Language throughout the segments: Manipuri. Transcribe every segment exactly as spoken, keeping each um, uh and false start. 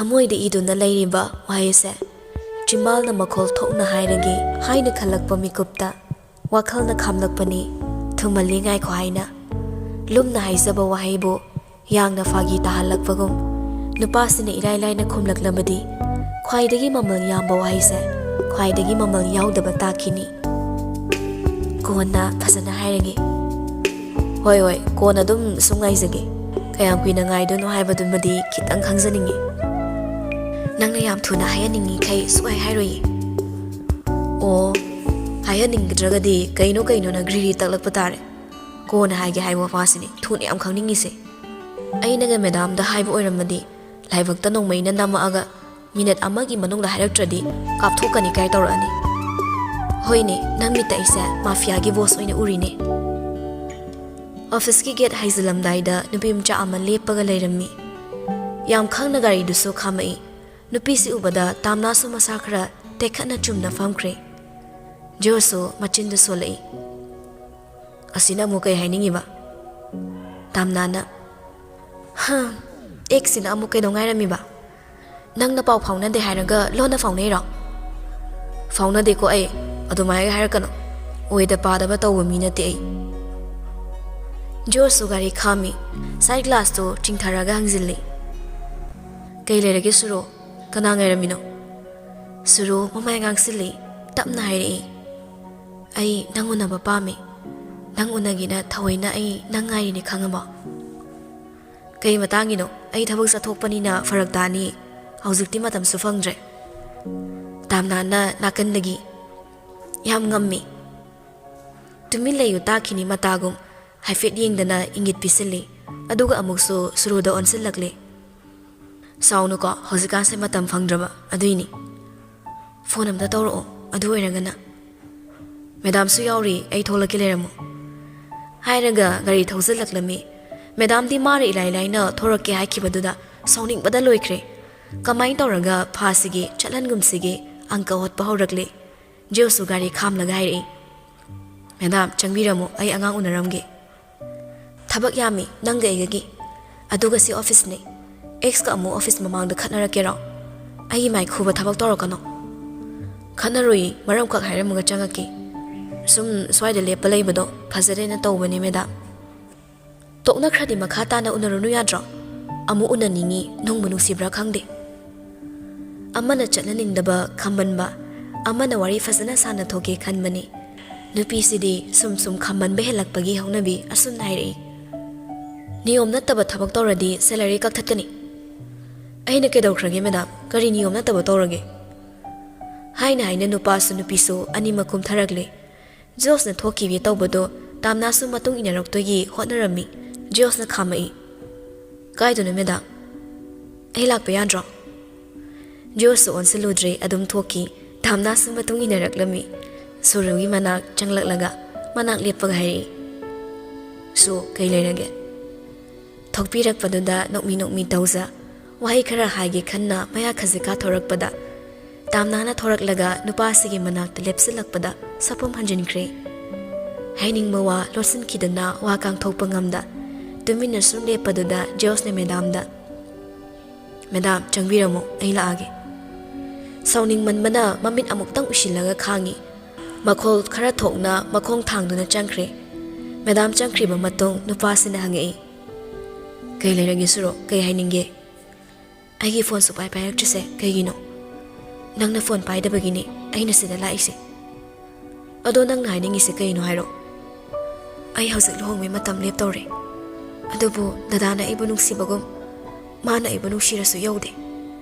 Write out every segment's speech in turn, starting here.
ꯊꯃꯣꯏꯗ ꯏꯗꯨꯅ ꯂꯩꯔꯤꯕ ꯋꯥꯍꯩꯁꯦ ꯆꯤꯝꯕꯥꯜꯅ ꯃꯈꯣꯜ ꯊꯣꯛꯅ ꯍꯥꯏꯔꯒꯦ ꯍꯥꯏꯅ ꯈꯜꯂꯛꯄ ꯃꯤꯀꯨꯞꯇ ꯋꯥꯈꯜꯅ ꯈꯥꯝꯂꯛꯄꯅꯤ, "ꯊꯨꯝꯍꯜꯂꯤ, ꯉꯥꯏꯈꯣ" ꯍꯥꯏꯅ꯫ ꯂꯨꯝꯅ ꯍꯥꯏꯖꯕ ꯋꯥꯍꯩꯕꯨ ꯌꯥꯡꯅ ꯐꯥꯒꯤ ꯇꯥꯍꯜꯂꯛꯄꯒꯨꯝ, ꯅꯨꯄꯥꯁꯤꯅ ꯏꯔꯥꯏ ꯂꯥꯏꯅ ꯈꯨꯝꯂꯛꯂꯕꯗꯤ, ꯈ꯭ꯋꯥꯏꯗꯒꯤ ꯃꯃꯜ ꯌꯥꯝꯕ ꯋꯥꯍꯩꯁꯦ ꯈ꯭ꯋꯥꯏꯗꯒꯤ ꯃꯃꯜ ꯌꯥꯎꯗꯕ ꯇꯥꯛꯈꯤꯅꯤ꯫ "ꯀꯣꯟꯅ ꯐꯖꯅ ꯍꯥꯏꯔꯒꯦ꯫" "ꯍꯣꯏ, ꯍꯣꯏ, ꯀꯣꯟꯅ ꯑꯗꯨꯝ ꯁꯨꯝ ꯉꯥꯏꯖꯒꯦ꯫ ꯀꯌꯥꯝ ꯀꯨꯏꯅ ꯉꯥꯏꯗꯣꯏꯅꯣ ꯍꯥꯏꯕꯗꯨꯃꯗꯤ ꯈꯤꯇꯪ ꯈꯪꯖꯅꯤꯡꯉꯤ꯫" "ꯅꯪꯅ ꯌꯥꯝ ꯊꯨꯅ ꯍꯥꯏꯍꯟꯅꯤꯡꯉꯤꯈꯩ ꯁꯨꯛꯍꯥꯏ ꯍꯥꯏꯔꯣꯏꯌꯦ꯫" "ꯑꯣ, ꯍꯥꯏꯍꯟꯅꯤꯡꯗ꯭ꯔꯒꯗꯤ ꯀꯩꯅꯣ ꯀꯩꯅꯣꯅ ꯒ꯭ꯔꯤꯔꯤ ꯇꯛꯂꯛꯄ ꯇꯥꯔꯦ꯫ ꯀꯣꯟꯅ ꯍꯥꯏꯒꯦ ꯍꯥꯏꯕ ꯋꯥꯁꯤꯅꯤ ꯊꯨꯅ ꯌꯥꯝ ꯈꯪꯅꯤꯡꯉꯤꯁꯦ꯫ ꯑꯩꯅꯒ ꯃꯦꯗꯥꯝꯗ ꯍꯥꯏꯕ ꯑꯣꯏꯔꯝꯃꯗꯤ ꯂꯥꯏꯕꯛꯇ ꯅꯣꯡꯃꯩꯅ ꯅꯝꯃꯛꯑꯒ ꯃꯤꯅꯤꯠ ꯑꯃꯒꯤ ꯃꯅꯨꯡꯗ ꯍꯥꯏꯔꯛꯇ꯭ꯔꯗꯤ ꯀꯥꯞꯊꯣꯛꯀꯅꯤ ꯀꯥꯏ ꯇꯧꯔꯛꯑꯅꯤ꯫" "ꯍꯣꯏꯅꯦ, ꯅꯪ ꯃꯤꯠꯇ ꯑꯩꯁꯦ ꯃꯥꯐꯤꯌꯥꯒꯤ ꯕꯣꯁ ꯑꯣꯏꯅ ꯎꯔꯤꯅꯦ꯫" ꯑꯣꯐꯤꯁꯀꯤ ꯒꯦꯠ ꯍꯥꯏꯖꯤꯜꯂꯝꯗꯥꯏꯗ ꯅꯨꯄꯤ ꯃꯆꯥ ꯑꯃ ꯂꯦꯞꯄꯒ ꯂꯩꯔꯝꯃꯤ꯫ ꯌꯥꯝ ꯈꯪꯅ ꯒꯥꯔꯤꯗꯨꯁꯨ ꯈꯥꯝꯃꯛꯏ꯫ ꯅꯨꯄꯤꯁꯤ ꯎꯕꯗ ꯇꯥꯝꯅꯥꯁꯨ ꯃꯁꯥ ꯈꯔ ꯇꯦꯛꯈꯠꯅ ꯆꯨꯝꯅ ꯐꯝꯈ꯭ꯔꯦ꯫ ꯖꯣꯔꯁꯨ ꯃꯆꯤꯟꯗꯨ ꯁꯣꯜꯂꯛꯏ꯫ "ꯑꯁꯤꯅ ꯑꯃꯨꯛ ꯀꯩ ꯍꯥꯏꯅꯤꯡꯉꯤꯕ?" ꯇꯥꯝꯅꯥꯅ, "ꯍꯝ, ꯑꯦꯛꯁꯁꯤꯅ ꯑꯃꯨꯛ ꯀꯩꯗꯧ ꯉꯥꯏꯔꯝꯃꯤꯕ? ꯅꯪꯅ ꯄꯥꯎ ꯐꯥꯎꯅꯗꯦ ꯍꯥꯏꯔꯒ ꯂꯣꯟꯅ ꯐꯥꯎꯅꯩꯔꯣ?" "ꯐꯥꯎꯅꯗꯦꯀꯣ ꯑꯩ, ꯑꯗꯨꯃꯥꯏꯅ ꯍꯥꯏꯔꯛꯀꯅꯨ꯫ ꯑꯣꯏꯗ ꯄꯥꯗꯕ ꯇꯧꯕ ꯃꯤ ꯅꯠꯇꯦ ꯑꯩ꯫" ꯖꯣꯔꯁꯁꯨ ꯒꯥꯔꯤ ꯈꯥꯝꯃꯤ, ꯁꯥꯏꯠ ꯒ꯭ꯂꯥꯁꯇꯨ ꯆꯤꯡꯊꯔꯒ ꯍꯪꯖꯤꯜꯂꯤ꯫ "ꯀꯩ ꯂꯩꯔꯒꯦ ꯁꯨꯔꯣ? ꯀꯅꯥ ꯉꯥꯏꯔꯝꯃꯤꯅꯣ?" ꯁꯨꯔꯣ ꯃꯃꯥꯏ ꯉꯥꯡꯁꯤꯜꯂꯤ, ꯇꯞꯅ ꯍꯥꯏꯔꯛꯏ, "ꯑꯩ ꯅꯪ ꯎꯅꯕ ꯄꯥꯝꯃꯤ꯫ ꯅꯪ ꯎꯅꯒꯦꯅ ꯊꯑꯣꯏꯅ ꯑꯩ ꯅꯪ ꯉꯥꯏꯔꯤꯅꯦ, ꯈꯪꯉꯕꯣ?" "ꯀꯩ ꯃꯇꯥꯡꯒꯤꯅꯣ? ꯑꯩ ꯊꯕꯛ ꯆꯠꯊꯣꯛꯄꯅꯤꯅ ꯐꯔꯛ ꯇꯥꯅꯤ꯫ ꯍꯧꯖꯤꯛꯇꯤ ꯃꯇꯝꯁꯨ ꯐꯪꯗ꯭ꯔꯦ꯫" ꯇꯥꯝꯅꯥꯅ ꯅꯥꯀꯟꯗꯒꯤ, "ꯌꯥꯝ ꯉꯝꯃꯤ꯫ ꯇꯨꯃꯤꯟ ꯂꯩꯌꯨ ꯇꯥꯛꯈꯤꯅꯤ" ꯃꯇꯥꯒꯨꯝ ꯍꯥꯏꯐꯦꯠ ꯌꯦꯡꯗꯅ ꯏꯪꯒꯤꯠ ꯄꯤꯁꯤꯜꯂꯤ꯫ ꯑꯗꯨꯒ ꯑꯃꯨꯛꯁꯨ ꯁꯨꯔꯨꯗ ꯑꯣꯟꯁꯤꯜꯂꯛꯂꯦ꯫ "ꯁꯥꯎꯅꯨꯀꯣ, ꯍꯧꯖꯤꯛꯀꯥꯟꯁꯦ ꯃꯇꯝ ꯐꯪꯗ꯭ꯔꯕ ꯑꯗꯨꯏꯅꯤ꯫ ꯐꯣꯟ ꯑꯝꯇ ꯇꯧꯔꯛꯑꯣ, ꯑꯗꯨ ꯑꯣꯏꯔꯒꯅ꯫" "ꯃꯦꯗꯥꯝꯁꯨ ꯌꯥꯎꯔꯤ, ꯑꯩ ꯊꯣꯛꯂꯛꯀꯦ, ꯂꯩꯔꯝꯃꯣ꯫" ꯍꯥꯏꯔꯒ ꯒꯥꯔꯤ ꯊꯧꯖꯤꯜꯂꯛꯂꯝꯃꯤ꯫ ꯃꯦꯗꯥꯝꯗꯤ ꯃꯥꯅ ꯏꯂꯥꯏ ꯂꯥꯏꯅ ꯊꯣꯔꯛꯀꯦ ꯍꯥꯏꯈꯤꯕꯗꯨꯗ ꯁꯥꯎꯅꯤꯡꯕꯗ ꯂꯣꯏꯈ꯭ꯔꯦ꯫ ꯀꯃꯥꯏꯅ ꯇꯧꯔꯒ ꯐꯥꯁꯤꯒꯦ, ꯆꯠꯍꯟꯒꯨꯝꯁꯤꯒꯦ, ꯑꯪꯀ ꯍꯣꯠꯄ ꯍꯧꯔꯛꯂꯦ꯫ ꯖꯤꯑꯣꯁꯨ ꯒꯥꯔꯤ ꯈꯥꯝꯂꯒ ꯍꯥꯏꯔꯛꯏ, "ꯃꯦꯗꯥꯝ, ꯆꯪꯕꯤꯔꯝꯃꯣ, ꯑꯩ ꯑꯉꯥꯡ ꯎꯅꯔꯝꯒꯦ꯫" "ꯊꯕꯛ ꯌꯥꯝꯃꯤ ꯅꯪꯒ ꯑꯩꯒꯒꯤ꯫ ꯑꯗꯨꯒ ꯁꯤ ꯑꯣꯐꯤꯁꯅꯤ꯫ ꯑꯦꯛꯁꯀ ꯑꯃꯨꯛ ꯑꯣꯐꯤꯁ ꯃꯃꯥꯡꯗ ꯈꯠꯅꯔꯛꯀꯦꯔꯣ? ꯑꯩꯒꯤ ꯃꯥꯏ ꯈꯨꯕ ꯊꯕꯛ ꯇꯧꯔꯛꯀꯅꯣ꯫ ꯈꯠꯅꯔꯨꯏ, ꯃꯔꯝꯈꯛ ꯍꯥꯏꯔꯝꯃꯒ ꯆꯪꯉꯛꯀꯦ꯫ ꯁꯨꯝ ꯁ꯭ꯋꯥꯏꯗ ꯂꯦꯞꯄ ꯂꯩꯕꯗꯣ ꯐꯖꯗꯦꯅ ꯇꯧꯕꯅꯦ, ꯃꯦꯗꯥꯝ꯫ ꯇꯣꯛꯅꯈ꯭ꯔꯗꯤ ꯃꯈꯥ ꯇꯥꯅ ꯎꯅꯔꯨꯅꯨ ꯌꯥꯗ꯭ꯔꯣ? ꯑꯃꯨꯛ ꯎꯅꯅꯤꯡꯉꯤ, ꯅꯨꯡꯕꯨ ꯅꯨꯡꯁꯤꯕ꯭ꯔꯥ ꯈꯪꯗꯦ꯫ ꯑꯃꯅ ꯆꯠꯅꯅꯤꯡꯗꯕ ꯈꯝꯕꯟꯕ, ꯑꯃꯅ ꯋꯥꯔꯤ ꯐꯖꯅ ꯁꯥꯟꯅꯊꯣꯛꯀꯦ ꯈꯟꯕꯅꯤ꯫ ꯅꯨꯄꯤꯁꯤꯗꯤ ꯁꯨꯝ ꯁꯨꯝ ꯈꯝꯕꯟꯕ ꯍꯦꯜꯂꯛꯄꯒꯤ ꯍꯧꯅꯕꯤ ꯑꯁꯨꯝꯅ ꯍꯥꯏꯔꯛꯏ꯫ "ꯅꯤꯌꯣꯝ ꯅꯠꯇꯕ ꯊꯕꯛ ꯇꯧꯔꯗꯤ ꯁꯦꯂꯔꯤ ꯀꯛꯊꯠꯀꯅꯤ꯫" "ꯑꯩꯅ ꯀꯩꯗꯧꯈ꯭ꯔꯒꯦ, ꯃꯦꯗꯥꯝ? ꯀꯔꯤ ꯅꯤꯌꯣꯝ ꯅꯠꯇꯕ ꯇꯧꯔꯒꯦ?" ꯍꯥꯏꯅ ꯍꯥꯏꯅ ꯅꯨꯄꯥꯁꯨ ꯅꯨꯄꯤꯁꯨ ꯑꯅꯤꯃꯛ ꯀꯨꯝꯊꯔꯛꯂꯦ꯫ ꯖꯣꯁꯅ ꯊꯣꯛꯈꯤꯕꯤ ꯇꯧꯕꯗꯣ ꯇꯥꯝꯅꯥꯁꯨ ꯃꯇꯨꯡ ꯏꯟꯅꯔꯛꯇꯣꯏꯒꯤ ꯍꯣꯠꯅꯔꯝꯃꯤ꯫ ꯖꯣꯁꯅ ꯈꯥꯝꯃꯛꯏ꯫ "ꯀꯥꯏꯗꯅꯣ, ꯃꯦꯗꯥꯝ? ꯑꯩ ꯂꯥꯛꯄ ꯌꯥꯗ꯭ꯔꯣ?" ꯖꯣꯁꯁꯨ ꯑꯣꯟꯁꯤꯜꯂꯨꯗ꯭ꯔꯦ, ꯑꯗꯨꯝ ꯊꯣꯛꯈꯤ꯫ ꯇꯥꯝꯅꯥꯁꯨ ꯃꯇꯨꯡ ꯏꯟꯅꯔꯛꯂꯝꯃꯤ꯫ ꯁꯨꯔꯨꯒꯤ ꯃꯅꯥꯛ ꯆꯪꯂꯛꯂꯒ ꯃꯅꯥꯛ ꯂꯦꯞꯄꯒ ꯍꯥꯏꯔꯛꯏ, "ꯁꯨ, ꯀꯩ ꯂꯩꯔꯒꯦ?" ꯊꯣꯛꯄꯤꯔꯛꯄꯗꯨꯗ ꯅꯣꯛꯃꯤ ꯅꯣꯛꯃꯤ ꯇꯧꯖ ꯋꯥꯍꯩ ꯈꯔ ꯍꯥꯏꯒꯦ ꯈꯟꯅ ꯃꯌꯥ ꯈꯖꯤꯛ ꯀꯥꯊꯣꯔꯛꯄꯗ, ꯇꯥꯝꯅꯥꯅ ꯊꯣꯔꯛꯂꯒ ꯅꯨꯄꯥꯁꯤꯒꯤ ꯃꯅꯥꯛꯇ ꯂꯦꯞꯁꯤꯜꯂꯛꯄꯗ ꯁꯥꯐꯝ ꯍꯟꯖꯤꯟꯈ꯭ꯔꯦ꯫ ꯍꯥꯏꯅꯤꯡꯕ ꯋꯥ ꯂꯣꯠꯁꯤꯟꯈꯤꯗꯅ ꯋꯥ ꯀꯥꯡꯊꯣꯛꯄ ꯉꯝꯗ ꯇꯨꯃꯤꯟꯅ ꯁꯨꯝ ꯂꯦꯞꯄꯗꯨꯗ ꯖꯣꯁꯅ ꯃꯦꯗꯥꯝꯗ, "ꯃꯦꯗꯥꯝ, ꯆꯪꯕꯤꯔꯝꯃꯨ, ꯑꯩ ꯂꯥꯛꯑꯒꯦ꯫" ꯁꯥꯎꯅꯤꯡꯃꯟꯕꯅ ꯃꯃꯤꯠ ꯑꯃꯨꯛꯇꯪ ꯎꯏꯁꯤꯜꯂꯒ ꯈꯥꯡꯉꯤ꯫ ꯃꯈꯣꯜ ꯈꯔ ꯊꯣꯛꯅ ꯃꯈꯣꯡ ꯊꯥꯡꯗꯨꯅ ꯆꯪꯈ꯭ꯔꯦ꯫ ꯃꯦꯗꯥꯝ ꯆꯪꯈ꯭ꯔꯤꯕ ꯃꯇꯨꯡ ꯅꯨꯄꯥꯁꯤꯅ ꯍꯪꯉꯛꯏ, "ꯀꯩ ꯂꯩꯔꯒꯦ ꯁꯨꯔꯣ? ꯀꯩ ꯍꯥꯏꯅꯤꯡꯒꯦ?" "ꯑꯩꯒꯤ ꯐꯣꯟ ꯁꯨꯛꯄꯥꯏ ꯄꯥꯏꯔꯛꯇ꯭ꯔꯤꯁꯦ ꯀꯩꯒꯤꯅꯣ?" "ꯅꯪꯅ ꯐꯣꯟ ꯄꯥꯏꯗꯕꯒꯤꯅꯦ ꯑꯩꯅ ꯁꯤꯗ ꯂꯥꯛꯏꯁꯦ꯫" "ꯑꯗꯣ ꯅꯪꯅ ꯍꯥꯏꯅꯤꯡꯉꯤꯁꯦ ꯀꯩꯅꯣ ꯍꯥꯏꯔꯣ?" "ꯑꯩ ꯍꯧꯖꯤꯛ ꯂꯨꯍꯣꯡꯕꯩ ꯃꯇꯝ ꯂꯦꯞꯇꯧꯔꯦ꯫ ꯑꯗꯨꯕꯨ ꯗꯗꯥꯅ ꯑꯩꯕꯨ ꯅꯨꯡꯁꯤꯕꯒꯨꯝ ꯃꯥꯅ ꯑꯩꯕꯨ ꯅꯨꯡꯁꯤꯔꯁꯨ ꯌꯧꯗꯦ꯫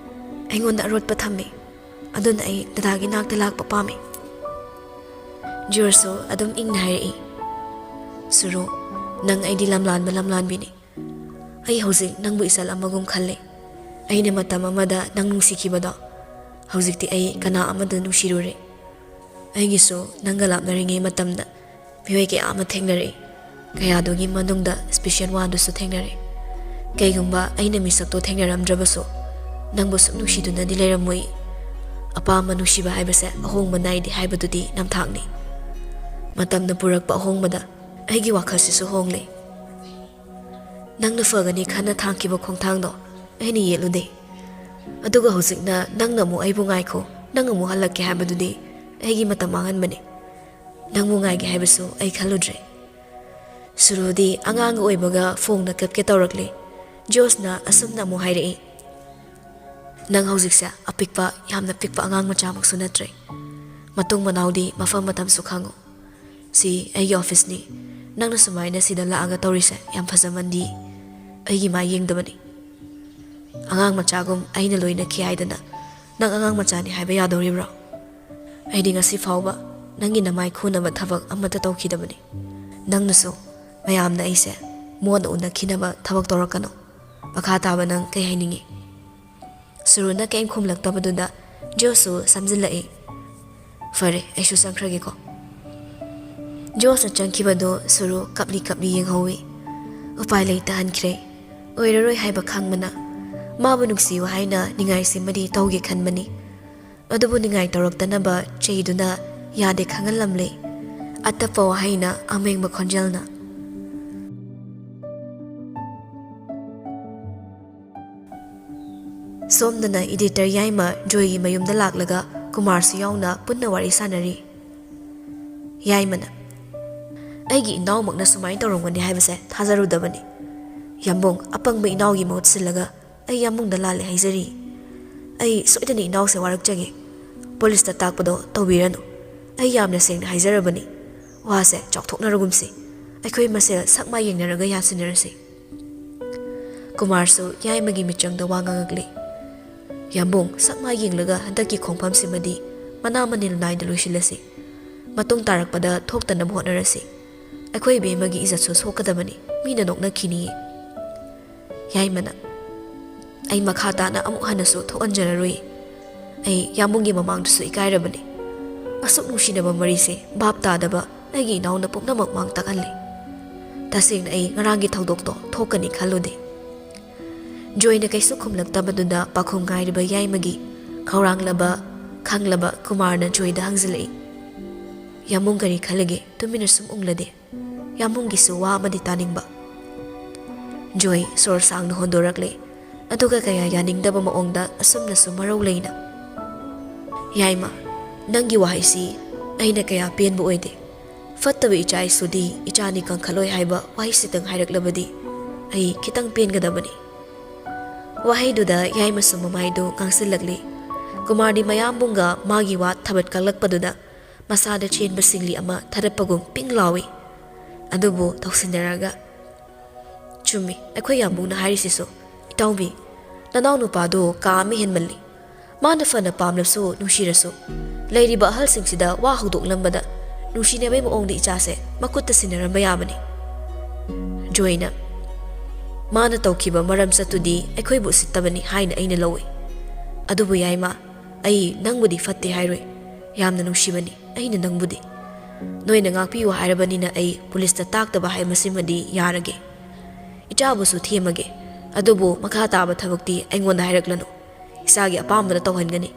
ꯑꯩꯉꯣꯟꯗ ꯑꯔꯣꯠꯄ ꯊꯝꯃꯤ꯫ ꯑꯗꯨꯅ ꯑꯩ ꯗꯗꯥꯒꯤ ꯅꯥꯛꯇ ꯂꯥꯛꯄ ꯄꯥꯝꯃꯤ꯫" ꯖꯣꯁꯁꯨ ꯑꯗꯨꯝ ꯏꯪꯅ ꯍꯥꯏꯔꯛꯏ, "ꯁꯨꯔꯨ, ꯅꯪ ꯑꯩꯗꯤ ꯂꯝꯂꯥꯟꯕ ꯂꯝꯂꯥꯟꯕꯤꯅꯤ꯫ ꯑꯩ ꯍꯧꯖꯤꯛ ꯅꯪꯕꯨ ꯏꯆꯜ ꯑꯃꯒꯨꯝ ꯈꯜꯂꯤ꯫ ꯑꯩꯅ ꯃꯇꯝ ꯑꯃꯗ ꯅꯪ ꯅꯨꯡꯁꯤꯈꯤꯕꯗꯣ ꯍꯧꯖꯤꯛꯇꯤ ꯑꯩ ꯀꯅꯥ ꯑꯃꯗ ꯅꯨꯡꯁꯤꯔꯨꯔꯦ꯫ ꯑꯩꯒꯤꯁꯨ ꯅꯪꯒ ꯂꯥꯞꯅꯔꯤꯉꯩ ꯃꯇꯝꯗ ꯃꯤꯑꯣꯏ ꯀꯌꯥ ꯑꯃ ꯊꯦꯡꯅꯔꯛꯏ꯫ ꯀꯌꯥꯗꯨꯒꯤ ꯃꯅꯨꯡꯗ ꯏꯁꯄꯤꯁꯦꯜ ꯋꯥꯟꯗꯨꯁꯨ ꯊꯦꯡꯅꯔꯦ꯫ ꯀꯩꯒꯨꯝꯕ ꯑꯩꯅ ꯃꯤꯁꯛꯇꯣ ꯊꯦꯡꯅꯔꯝꯗ꯭ꯔꯕꯁꯨ ꯅꯪꯕꯨ ꯁꯨꯝ ꯅꯨꯡꯁꯤꯗꯨꯅꯗꯤ ꯂꯩꯔꯝꯃꯣꯏ꯫ ꯑꯄꯥꯝꯕ ꯅꯨꯡꯁꯤꯕ ꯍꯥꯏꯕꯁꯦ ꯑꯍꯣꯡꯕ ꯅꯥꯏꯗꯦ ꯍꯥꯏꯕꯗꯨꯗꯤ ꯅꯝꯊꯥꯛꯅꯤ꯫ ꯃꯇꯝꯅ ꯄꯨꯔꯛꯄ ꯑꯍꯣꯡꯕꯗ ꯑꯩꯒꯤ ꯋꯥꯈꯜꯁꯤꯁꯨ ꯍꯣꯡꯂꯦ꯫ ꯅꯪꯅ ꯐꯒꯅꯤ ꯈꯟꯅ ꯊꯥꯡꯈꯤꯕ ꯈꯣꯡꯊꯥꯡꯗꯣ ꯑꯩꯅ ꯌꯦꯠꯂꯨꯗꯦ꯫ ꯑꯗꯨꯒ ꯍꯧꯖꯤꯛꯅ ꯅꯪꯅ ꯑꯃꯨꯛ ꯑꯩꯕꯨ ꯉꯥꯏꯈꯣ, ꯅꯪ ꯑꯃꯨꯛ ꯍꯜꯂꯛꯀꯦ ꯍꯥꯏꯕꯗꯨꯗꯤ ꯑꯩꯒꯤ ꯃꯇꯝ ꯃꯥꯡꯍꯟꯕꯅꯤ꯫ ꯅꯪꯕꯨ ꯉꯥꯏꯒꯦ ꯍꯥꯏꯕꯁꯨ ꯑꯩ ꯈꯜꯂꯨꯗ꯭ꯔꯦ꯫ ꯁꯨꯔꯨꯗꯤ ꯑꯉꯥꯡ ꯑꯣꯏꯕꯒ ꯐꯣꯡꯅ ꯀꯞꯀꯦ ꯇꯧꯔꯛꯂꯦ꯫ ꯖꯣꯁꯅ ꯑꯁꯨꯝꯅ ꯑꯃꯨꯛ ꯍꯥꯏꯔꯛꯏ, "ꯅꯪ ꯍꯧꯖꯤꯛꯁꯦ ꯑꯄꯤꯛꯄ, ꯌꯥꯝꯅ ꯄꯤꯛꯄ ꯑꯉꯥꯡ ꯃꯆꯥꯃꯛꯁꯨ ꯅꯠꯇ꯭ꯔꯦ꯫ ꯃꯇꯨꯡ ꯃꯅꯥꯎꯗꯤ ꯃꯐꯝ ꯃꯇꯝꯁꯨ ꯈꯪꯉꯨ꯫ ꯁꯤ ꯑꯩꯒꯤ ꯑꯣꯐꯤꯁꯅꯤ꯫ ꯅꯪꯅ ꯁꯨꯃꯥꯏꯅ ꯁꯤꯗ ꯂꯥꯛꯑꯒ ꯇꯧꯔꯤꯁꯦ ꯌꯥꯝ ꯐꯖꯃꯟꯗꯤ꯫ ꯑꯩꯒꯤ ꯃꯥꯏ ꯌꯦꯡꯗꯕꯅꯤ꯫ ꯑꯉꯥꯡ ꯃꯆꯥꯒꯨꯝ ꯑꯩꯅ ꯂꯣꯏꯅꯈꯤ ꯍꯥꯏꯗꯅ ꯅꯪ ꯑꯉꯥꯡ ꯃꯆꯥꯅꯤ ꯍꯥꯏꯕ ꯌꯥꯗꯧꯔꯤꯕ꯭ꯔꯣ? ꯑꯩꯗꯤ ꯉꯁꯤ ꯐꯥꯎꯕ ꯅꯪꯒꯤ ꯅꯃꯥꯏ ꯈꯨꯅꯕ ꯊꯕꯛ ꯑꯃꯠꯇ ꯇꯧꯈꯤꯗꯕꯅꯤ꯫ ꯅꯪꯅꯁꯨ ꯃꯌꯥꯝꯅ ꯑꯩꯁꯦ ꯃꯣꯠꯅ ꯎꯅꯈꯤꯅꯕ ꯊꯕꯛ ꯇꯧꯔꯛꯀꯅꯨ꯫ ꯃꯈꯥ ꯇꯥꯕ ꯅꯪ ꯀꯩ ꯍꯥꯏꯅꯤꯡꯉꯤ?" ꯁꯨꯔꯨꯅ ꯀꯔꯤꯝ ꯈꯨꯝꯂꯛꯇꯕꯗꯨꯗ ꯖꯣꯁꯁꯨ ꯁꯝꯖꯤꯜꯂꯛꯏ꯫ "ꯐꯔꯦ, ꯑꯩꯁꯨ ꯆꯪꯈ꯭ꯔꯒꯦꯀꯣ꯫" ꯖꯣꯁꯅ ꯆꯪꯈꯤꯕꯗꯨ ꯁꯨꯔꯨ ꯀꯞꯂꯤ ꯀꯞꯂꯤ ꯌꯦꯡꯍꯧꯏ꯫ ꯎꯄꯥꯏ ꯂꯩꯇ ꯍꯟꯈ꯭ꯔꯦ꯫ ꯑꯣꯏꯔꯔꯣꯏ ꯍꯥꯏꯕ ꯈꯪꯕꯅ꯫ ꯃꯥꯕꯨ ꯅꯨꯡꯁꯤꯌꯨ ꯍꯥꯏꯅ ꯅꯤꯡꯉꯥꯏꯁꯤꯃꯗꯤ ꯇꯧꯒꯦ ꯈꯟꯕꯅꯤ꯫ ꯑꯗꯨꯕꯨ ꯅꯤꯡꯉꯥꯏ ꯇꯧꯔꯛꯇꯅꯕ ꯆꯩꯗꯨꯅ ꯌꯥꯗꯦ ꯈꯪꯍꯜꯂꯝꯂꯦ꯫ ꯑꯇꯞꯄ ꯋꯥꯍꯩꯅ, ꯑꯃꯦꯡꯕ ꯈꯣꯟꯖꯦꯜꯅ꯫ ꯁꯣꯝꯗꯅ ꯏꯗꯤꯇꯔ ꯌꯥꯏꯃ ꯖꯣꯏꯒꯤ ꯃꯌꯨꯝꯗ ꯂꯥꯛꯂꯒ ꯀꯨꯃꯥꯔꯁꯨ ꯌꯥꯎꯅ ꯄꯨꯟꯅ ꯋꯥꯔꯤ ꯁꯥꯟꯅꯔꯤ꯫ ꯌꯥꯏꯃꯅ, "ꯑꯩꯒꯤ ꯏꯅꯥꯎꯃꯛꯅ ꯁꯨꯃꯥꯏꯅ ꯇꯧꯔꯝꯒꯅꯤ ꯍꯥꯏꯕꯁꯦ ꯊꯥꯖꯔꯨꯗꯕꯅꯤ꯫ ꯌꯥꯝꯕꯨꯡ, ꯑꯄꯪꯕ ꯏꯅꯥꯎꯒꯤ ꯃꯍꯨꯠ ꯁꯤꯜꯂꯒ ꯑꯩ ꯌꯥꯝꯕꯨꯡꯗ ꯂꯥꯜꯂꯦ ꯍꯥꯏꯖꯔꯤ꯫ ꯑꯩ ꯁꯣꯏꯗꯅ ꯏꯅꯥꯎꯁꯦ ꯋꯥꯔꯛꯆꯒꯦ꯫ ꯄꯨꯂꯤꯁꯇ ꯇꯥꯛꯄꯗꯣ ꯇꯧꯕꯤꯔꯅꯨ꯫ ꯑꯩ ꯌꯥꯝꯅ ꯁꯦꯡꯅ ꯍꯥꯏꯖꯔꯕꯅꯤ꯫ ꯋꯥꯁꯦ ꯆꯥꯎꯊꯣꯛꯅꯔꯒꯨꯝꯁꯤ꯫ ꯑꯩꯈꯣꯏ ꯃꯁꯦꯜ ꯁꯛ ꯃꯥꯏ ꯌꯦꯡꯅꯔꯒ ꯌꯥꯁꯤꯟꯅꯔꯁꯤ꯫" ꯀꯨꯃꯥꯔꯁꯨ ꯌꯥꯏꯃꯒꯤ ꯃꯤꯆꯪꯗ ꯋꯥ ꯉꯥꯡꯉꯛꯂꯤ꯫ "ꯌꯥꯝꯕꯨꯡ, ꯁꯛ ꯃꯥꯏ ꯌꯦꯡꯂꯒ ꯍꯟꯗꯛꯀꯤ ꯈꯣꯡꯐꯝꯁꯤꯃꯗꯤ ꯃꯅꯥ ꯃꯅꯤꯜ ꯅꯥꯏꯗ ꯂꯣꯏꯁꯤꯜꯂꯁꯤ꯫ ꯃꯇꯨꯡ ꯇꯥꯔꯛꯄꯗ ꯊꯣꯛꯇꯅꯕ ꯍꯣꯠꯅꯔꯁꯤ꯫ ꯑꯩꯈꯣꯏ ꯏꯕꯦꯝꯃꯒꯤ ꯏꯖꯠꯁꯨ ꯁꯣꯛꯀꯗꯕꯅꯤ, ꯃꯤꯅ ꯅꯣꯛꯅꯈꯤꯅꯤꯌꯦ꯫" ꯌꯥꯏꯃꯅ, "ꯑꯩ ꯃꯈꯥ ꯇꯥꯅ ꯑꯃꯨꯛ ꯍꯟꯅꯁꯨ ꯊꯣꯛꯍꯟꯖꯔꯔꯣꯏ꯫ ꯑꯩ ꯌꯥꯝꯕꯨꯡꯒꯤ ꯃꯃꯥꯡꯗꯁꯨ ꯏꯀꯥꯏꯔꯕꯅꯤ꯫ ꯑꯁꯨꯛ ꯅꯨꯡꯁꯤꯅꯕ ꯃꯔꯤꯁꯦ ꯚꯥꯞ ꯇꯥꯗꯕ ꯑꯩꯒꯤ ꯏꯅꯥꯎꯅ ꯄꯨꯝꯅꯃꯛ ꯃꯥꯡ ꯇꯥꯛꯍꯜꯂꯤ꯫ ꯇꯁꯦꯡꯅ ꯑꯩ ꯉꯔꯥꯡꯒꯤ ꯊꯧꯗꯣꯛꯇꯣ ꯊꯣꯛꯀꯅꯤ ꯈꯜꯂꯨꯗꯦ꯫" ꯖꯣꯏꯅ ꯀꯩꯁꯨ ꯈꯨꯝꯂꯛꯇꯕꯗꯨꯗ ꯄꯥꯈꯨꯝ ꯉꯥꯏꯔꯤꯕ ꯌꯥꯏꯃꯒꯤ ꯈꯧꯔꯥꯡꯂꯕ, ꯈꯪꯂꯕ ꯀꯨꯃꯥꯔꯅ ꯖꯣꯏꯗ ꯍꯪꯖꯤꯜꯂꯛꯏ, "ꯌꯥꯝꯕꯨꯡ ꯀꯔꯤ ꯈꯜꯂꯒꯦ? ꯇꯨꯃꯤꯟꯅ ꯁꯨꯝ ꯎꯪꯂꯗꯦ꯫ ꯌꯥꯝꯕꯨꯡꯒꯤꯁꯨ ꯋꯥ ꯑꯃꯗꯤ ꯇꯥꯅꯤꯡꯕ꯫" ꯖꯣꯏ ꯁꯣꯔ ꯁꯥꯡꯅ ꯍꯣꯟꯗꯣꯔꯛꯂꯦ꯫ ꯑꯗꯨꯒ ꯀꯌꯥ ꯌꯥꯅꯤꯡꯗꯕ ꯃꯑꯣꯡꯗ ꯑꯁꯨꯝꯅꯁꯨ ꯃꯔꯧ ꯂꯩꯅ, "ꯌꯥꯏꯃ, ꯅꯪꯒꯤ ꯋꯥꯍꯩꯁꯤ ꯑꯩꯅ ꯀꯌꯥ ꯄꯦꯟꯕ ꯑꯣꯏꯗꯦ꯫ ꯐꯠꯇꯕ ꯏꯆꯥ ꯏꯁꯨꯗꯤ ꯏꯆꯥꯅꯤ ꯀꯟꯈꯠꯂꯣꯏ ꯍꯥꯏꯕ ꯋꯥꯍꯩꯁꯤꯇꯪ ꯍꯥꯏꯔꯛꯂꯕꯗꯤ ꯑꯩ ꯈꯤꯇꯪ ꯄꯦꯟꯒꯗꯕꯅꯤ꯫" ꯋꯥꯍꯩꯗꯨꯗ ꯌꯥꯏꯃꯁꯨ ꯃꯃꯥꯏꯗꯨ ꯉꯥꯡꯁꯤꯜꯂꯛꯂꯤ꯫ ꯀꯨꯃꯥꯔꯗꯤ ꯃꯌꯥꯝꯕꯨꯡꯒ ꯃꯥꯒꯤ ꯋꯥ ꯊꯕꯠ ꯀꯛꯂꯛꯄꯗꯨꯗ ꯃꯁꯥꯗ ꯆꯦꯟꯕ ꯁꯤꯡꯂꯤ ꯑꯃ ꯊꯥꯗꯠꯄꯒꯨꯝ ꯄꯤꯡ ꯂꯥꯎꯏ꯫ ꯑꯗꯨꯕꯨ ꯇꯧꯁꯤꯟꯅꯔꯒ, "ꯆꯨꯝꯃꯤ ꯑꯩꯈꯣꯏ ꯌꯥꯝꯕꯨꯡꯅ ꯍꯥꯏꯔꯤꯁꯤꯁꯨ꯫ ꯏꯇꯥꯎꯕꯤ, ꯅꯅꯥꯎ ꯅꯨꯄꯥꯗꯣ ꯀꯥ ꯑꯃ ꯍꯦꯟꯃꯜꯂꯤ꯫ ꯃꯥꯅ ꯐꯅ ꯄꯥꯝꯂꯁꯨ ꯅꯨꯡꯁꯤꯔꯁꯨ, ꯂꯩꯔꯤꯕ ꯑꯍꯜꯁꯤꯡꯁꯤꯗ ꯋꯥ ꯍꯧꯗꯣꯛꯂꯝꯕꯗ ꯅꯨꯡꯁꯤꯅꯕꯩ ꯃꯑꯣꯡꯗ ꯏꯆꯥꯁꯦ ꯃꯈꯨꯠꯇ ꯁꯤꯟꯅꯔꯝꯕ ꯌꯥꯕꯅꯤ꯫" ꯖꯣꯏꯅ, "ꯃꯥꯅ ꯇꯧꯈꯤꯕ ꯃꯔꯝ ꯆꯠꯇꯨꯗꯤ ꯑꯩꯈꯣꯏꯕꯨ ꯎꯁꯤꯠꯇꯕꯅꯤ ꯍꯥꯏꯅ ꯑꯩꯅ ꯂꯧꯏ꯫ ꯑꯗꯨꯕꯨ ꯌꯥꯏꯃ, ꯑꯩ ꯅꯪꯕꯨꯗꯤ ꯐꯠꯇꯦ ꯍꯥꯏꯔꯣꯏ꯫ ꯌꯥꯝꯅ ꯅꯨꯡꯁꯤꯕꯅꯤ ꯑꯩꯅ ꯅꯪꯕꯨꯗꯤ꯫ ꯅꯣꯏꯅ ꯉꯥꯛꯄꯤꯌꯨ ꯍꯥꯏꯔꯕꯅꯤꯅ ꯑꯩ ꯄꯨꯂꯤꯁꯇ ꯇꯥꯛꯇꯕ ꯍꯥꯏꯕꯁꯤꯃꯗꯤ ꯌꯥꯔꯒꯦ꯫ ꯏꯆꯥꯕꯨꯁꯨ ꯊꯦꯝꯃꯒꯦ꯫ ꯑꯗꯨꯕꯨ ꯃꯈꯥ ꯇꯥꯕ ꯊꯕꯛꯇꯤ ꯑꯩꯉꯣꯟꯗ ꯍꯥꯏꯔꯛꯂꯅꯨ꯫ ꯏꯆꯥꯒꯤ ꯑꯄꯥꯝꯕꯗ ꯇꯧꯍꯟꯒꯅꯤ꯫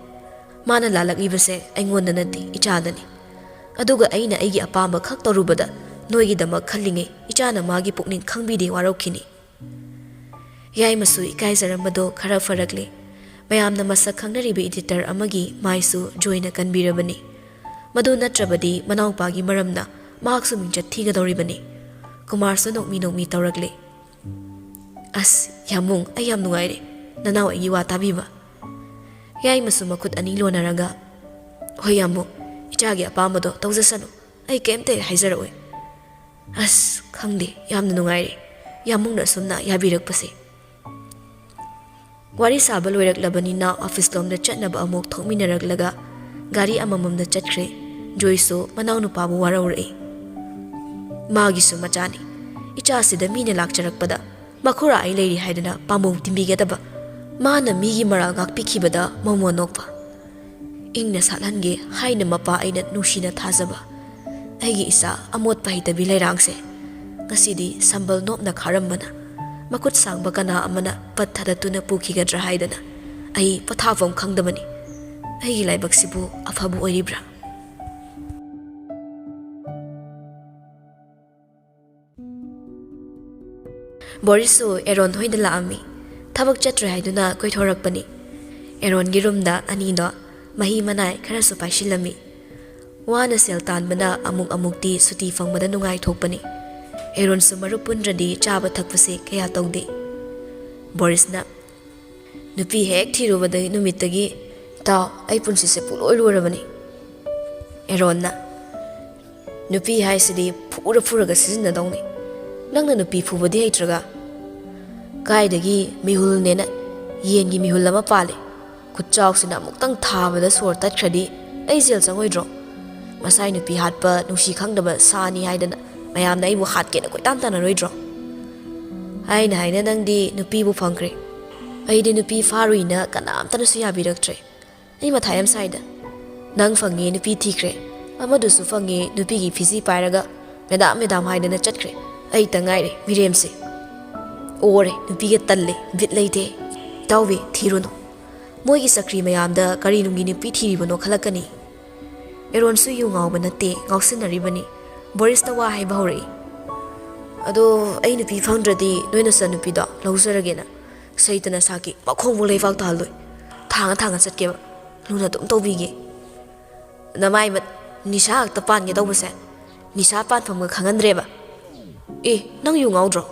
ꯃꯥꯅ ꯂꯥꯜꯂꯛꯂꯤꯕꯁꯦ ꯑꯩꯉꯣꯟꯗ ꯅꯠꯇꯦ, ꯏꯆꯥꯗꯅꯤ꯫ ꯑꯗꯨꯒ ꯑꯩꯅ ꯑꯩꯒꯤ ꯑꯄꯥꯝꯕ ꯈꯛ ꯇꯧꯔꯨꯕꯗ ꯅꯣꯏꯒꯤꯗꯃꯛ ꯈꯜꯂꯤꯉꯩ ꯏꯆꯥꯅ ꯃꯥꯒꯤ ꯄꯨꯛꯅꯤꯡ ꯈꯪꯕꯤꯗꯦ ꯋꯥꯔꯧꯈꯤꯅꯤ꯫" ꯌꯥꯏꯃꯁꯨ ꯏꯀꯥꯏꯖꯔꯝꯕꯗꯣ ꯈꯔ ꯐꯔꯛꯂꯦ꯫ ꯃꯌꯥꯝꯅ ꯃꯁꯛ ꯈꯪꯅꯔꯤꯕ ꯏꯗꯤꯇꯔ ꯑꯃꯒꯤ ꯃꯥꯏꯁꯨ ꯖꯣꯏꯅ ꯀꯟꯕꯤꯔꯕꯅꯤ꯫ ꯃꯗꯨ ꯅꯠꯇ꯭ꯔꯕꯗꯤ ꯃꯅꯥꯎꯄꯥꯒꯤ ꯃꯔꯝꯅ ꯃꯍꯥꯛꯁꯨ ꯃꯤꯡꯆꯠ ꯊꯤꯒꯗꯧꯔꯤꯕꯅꯤ꯫ ꯀꯨꯃꯥꯔꯁꯨ ꯅꯣꯛꯃꯤ ꯅꯣꯛꯃꯤ ꯇꯧꯔꯛꯂꯦ꯫ "ꯑꯁ, ꯌꯥꯝꯕꯨꯡ, ꯑꯩ ꯌꯥꯝ ꯅꯨꯡꯉꯥꯏꯔꯦ ꯅꯅꯥꯎ ꯑꯩꯒꯤ ꯋꯥ ꯇꯥꯕꯤꯕ꯫" ꯌꯥꯏꯃꯁꯨ ꯃꯈꯨꯠ ꯑꯅꯤ ꯂꯣꯟꯅꯔꯒ, "ꯍꯣꯏ ꯌꯥꯝꯕꯨꯡ, ꯏꯆꯥꯒꯤ ꯑꯄꯥꯝꯕꯗꯣ ꯇꯧꯖꯁꯅꯨ꯫ ꯑꯩ ꯀꯩꯝꯇ ꯍꯦꯛ ꯍꯥꯏꯖꯔꯛꯑꯣꯏ꯫" "ꯑꯁ, ꯈꯪꯗꯦ, ꯌꯥꯝꯅ ꯅꯨꯡꯉꯥꯏꯔꯦ ꯌꯥꯝꯕꯨꯡꯅ ꯑꯁꯨꯝꯅ ꯌꯥꯕꯤꯔꯛꯄꯁꯦ꯫" ꯋꯥꯔꯤ ꯁꯥꯕ ꯂꯣꯏꯔꯛꯂꯕꯅꯤꯅ ꯑꯣꯐꯤꯁ ꯂꯣꯝꯗ ꯆꯠꯅꯕ ꯑꯃꯨꯛ ꯊꯣꯛꯃꯤꯟꯅꯔꯛꯂꯒ ꯒꯥꯔꯤ ꯑꯃꯃꯝꯗ ꯆꯠꯈ꯭ꯔꯦ꯫ ꯖꯣꯏꯁꯨ ꯃꯅꯥꯎꯅꯨꯄꯥꯕꯨ ꯋꯥꯔꯧꯔꯛꯏ꯫ ꯃꯥꯒꯤꯁꯨ ꯃꯆꯥꯅꯤ꯫ ꯏꯆꯥꯁꯤꯗ ꯃꯤꯅ ꯂꯥꯛꯆꯔꯛꯄꯗ ꯃꯈꯨꯔꯥ ꯑꯩ ꯂꯩꯔꯤ ꯍꯥꯏꯗꯅ ꯄꯥꯝꯕꯣꯝ ꯇꯤꯟꯕꯤꯒꯗꯕ꯫ ꯃꯥꯅ ꯃꯤꯒꯤ ꯃꯔꯥꯜ ꯉꯥꯛꯄꯤꯈꯤꯕꯗ ꯃꯃꯣꯟ ꯅꯣꯛꯄ꯫ ꯏꯪꯅ ꯁꯥꯠꯍꯟꯒꯦ ꯍꯥꯏꯅ ꯃꯄꯥ ꯑꯩꯅ ꯅꯨꯡꯁꯤꯅ ꯊꯥꯖꯕ ꯑꯩꯒꯤ ꯏꯆꯥ ꯑꯃꯣꯠꯄ ꯍꯩꯇꯕꯤ ꯂꯩꯔꯥꯡꯁꯦ ꯉꯁꯤꯗꯤ ꯁꯝꯕꯜ ꯅꯣꯞꯅ ꯈꯥꯔꯝꯕꯅ ꯃꯈꯨꯠ ꯁꯥꯡꯕ ꯀꯅꯥ ꯑꯃꯅ ꯄꯠ ꯊꯥꯗꯠꯇꯨꯅ ꯄꯨꯈꯤꯒꯗ꯭ꯔꯥ ꯍꯥꯏꯗꯅ ꯑꯩ ꯄꯣꯊꯥꯐꯝ ꯈꯪꯗꯕꯅꯤ꯫ ꯑꯩꯒꯤ ꯂꯥꯏꯕꯛꯁꯤꯕꯨ ꯑꯐꯕ ꯑꯣꯏꯔꯤꯕ꯭ꯔꯥ? ꯕꯣꯔꯤꯁꯁꯨ ꯑꯦꯔꯣꯟ ꯍꯣꯏꯗ ꯂꯥꯛꯑꯝꯃꯤ꯫ ꯊꯕꯛ ꯆꯠꯇ꯭ꯔꯦ ꯍꯥꯏꯗꯨꯅ ꯀꯣꯏꯊꯣꯔꯛꯄꯅꯤ꯫ ꯑꯦꯔꯣꯟꯒꯤ ꯔꯨꯝꯗ ꯑꯅꯤꯗꯣ ꯃꯍꯤ ꯃꯅꯥꯏ ꯈꯔꯁꯨ ꯄꯥꯏꯁꯤꯜꯂꯝꯃꯤ꯫ ꯋꯥꯅ ꯁꯦꯜ ꯇꯥꯟꯕꯅ ꯑꯃꯨꯛ ꯑꯃꯨꯛꯇꯤ ꯁꯨꯇꯤ ꯐꯪꯕꯗ ꯅꯨꯡꯉꯥꯏꯊꯣꯛꯄꯅꯤ꯫ ꯑꯦꯔꯣꯟꯁꯨ ꯃꯔꯨꯞ ꯄꯨꯟꯗ꯭ꯔꯗꯤ ꯆꯥꯕ ꯊꯛꯄꯁꯦ ꯀꯌꯥ ꯇꯧꯗꯦ꯫ ꯕꯣꯔꯤꯁꯅ, "ꯅꯨꯄꯤ ꯍꯦꯛ ꯊꯤꯔꯨꯕꯗꯒꯤ ꯅꯨꯃꯤꯠꯇꯒꯤ, ꯏꯇꯥꯎ, ꯑꯩ ꯄꯨꯟꯁꯤꯁꯦ ꯄꯨꯡꯂꯣꯏ ꯂꯣꯏꯔꯕꯅꯤ꯫" ꯑꯦꯔꯣꯟꯅ, "ꯅꯨꯄꯤ ꯍꯥꯏꯁꯤꯗꯤ ꯐꯨꯔ ꯐꯨꯔꯒ ꯁꯤꯖꯤꯟꯅꯗꯧꯅꯤ꯫ ꯅꯪꯅ ꯅꯨꯄꯤ ꯐꯨꯕꯗꯤ ꯍꯩꯇ꯭ꯔꯒ?" "ꯀꯥꯏꯗꯒꯤ ꯃꯤꯍꯨꯜꯅꯦꯅ ꯌꯦꯟꯒꯤ ꯃꯤꯍꯨꯜ ꯑꯃ ꯄꯥꯜꯂꯦ꯫ ꯈꯨꯠꯆꯥꯎꯁꯤꯅ ꯑꯃꯨꯛꯇꯪ ꯊꯥꯕꯗ ꯁꯣꯔ ꯇꯠꯈ꯭ꯔꯗꯤ ꯑꯩ ꯖꯦꯜ ꯆꯪꯉꯣꯏꯗ꯭ꯔꯣ? ꯃꯁꯥꯏ ꯅꯨꯄꯤ ꯍꯥꯠꯄ ꯅꯨꯡꯁꯤ ꯈꯪꯗꯕ ꯁꯥꯅꯤ ꯍꯥꯏꯗꯅ ꯃꯌꯥꯝꯅ ꯑꯩꯕꯨ ꯍꯥꯠꯀꯦꯅ ꯀꯣꯏꯇꯥꯟ ꯇꯥꯟꯅꯔꯣꯏꯗ꯭ꯔꯣ? ꯍꯥꯏꯅ ꯍꯥꯏꯅ ꯅꯪꯗꯤ ꯅꯨꯄꯤꯕꯨ ꯐꯪꯈ꯭ꯔꯦ꯫ ꯑꯩꯗꯤ ꯅꯨꯄꯤ ꯐꯥꯔꯨꯏꯅ ꯀꯅꯥꯝꯇꯅꯁꯨ ꯌꯥꯕꯤꯔꯛꯇ꯭ꯔꯦ꯫ ꯑꯩ ꯃꯊꯥ ꯌꯥꯝ ꯁꯥꯏꯗ꯫ ꯅꯪ ꯐꯪꯉꯦ, ꯅꯨꯄꯤ ꯊꯤꯈ꯭ꯔꯦ꯫ ꯑꯃꯗꯨꯁꯨ ꯐꯪꯉꯦ, ꯅꯨꯄꯤꯒꯤ ꯐꯤꯖꯤ ꯄꯥꯏꯔꯒ ꯃꯦꯗꯥꯝ, ꯃꯦꯗꯥꯝ ꯍꯥꯏꯗꯅ ꯆꯠꯈ꯭ꯔꯦ꯫ ꯑꯩꯇ ꯉꯥꯏꯔꯦ ꯃꯤꯔꯦꯝꯁꯦ꯫ ꯑꯣꯔꯦ, ꯅꯨꯄꯤꯒ ꯇꯜꯂꯦ, ꯕꯤꯠ ꯂꯩꯇꯦ꯫ ꯏꯇꯥꯎꯕꯤ, ꯊꯤꯔꯨꯅꯨ꯫ ꯃꯣꯏꯒꯤ ꯆꯀ꯭ꯔꯤ ꯃꯌꯥꯝꯗ ꯀꯔꯤ ꯅꯨꯡꯒꯤ ꯅꯨꯄꯤ ꯊꯤꯔꯤꯕꯅꯣ ꯈꯜꯂꯛꯀꯅꯤ꯫" ꯑꯦꯔꯣꯟꯁꯨ ꯌꯨ ꯉꯥꯎꯕ ꯅꯠꯇꯦ, ꯉꯥꯎꯁꯤꯟꯅꯔꯤꯕꯅꯤ꯫ ꯕꯣꯔꯤꯁꯇ ꯋꯥ ꯍꯥꯏꯕ ꯍꯧꯔꯛꯏ꯫ "ꯑꯗꯣ ꯑꯩ ꯅꯨꯄꯤ ꯐꯪꯗ꯭ꯔꯗꯤ ꯅꯣꯏ ꯅꯆꯟꯅꯨꯄꯤꯗꯣ ꯂꯧꯖꯔꯒꯦꯅ꯫ ꯁꯩꯇꯅ ꯁꯥꯀꯤ ꯃꯈꯣꯡꯕꯨ ꯂꯩꯕꯥꯛ ꯇꯥꯍꯜꯂꯣꯏ꯫ ꯊꯥꯡꯉ ꯊꯥꯡꯉ ꯆꯠꯀꯦꯕ꯫ ꯂꯨꯅ ꯑꯗꯨꯝ ꯇꯧꯕꯤꯒꯦ꯫" "ꯅꯃꯥꯏ ꯃꯠ-, ꯅꯤꯁꯥ ꯉꯥꯛꯇ ꯄꯥꯟꯒꯦ ꯇꯧꯕꯁꯦ꯫ ꯅꯤꯁꯥ ꯄꯥꯟꯐꯝꯒ ꯈꯪꯍꯟꯗ꯭ꯔꯦꯕ꯫ ꯑꯦ, ꯅꯪ ꯌꯨ ꯉꯥꯎꯗ꯭ꯔꯣ?"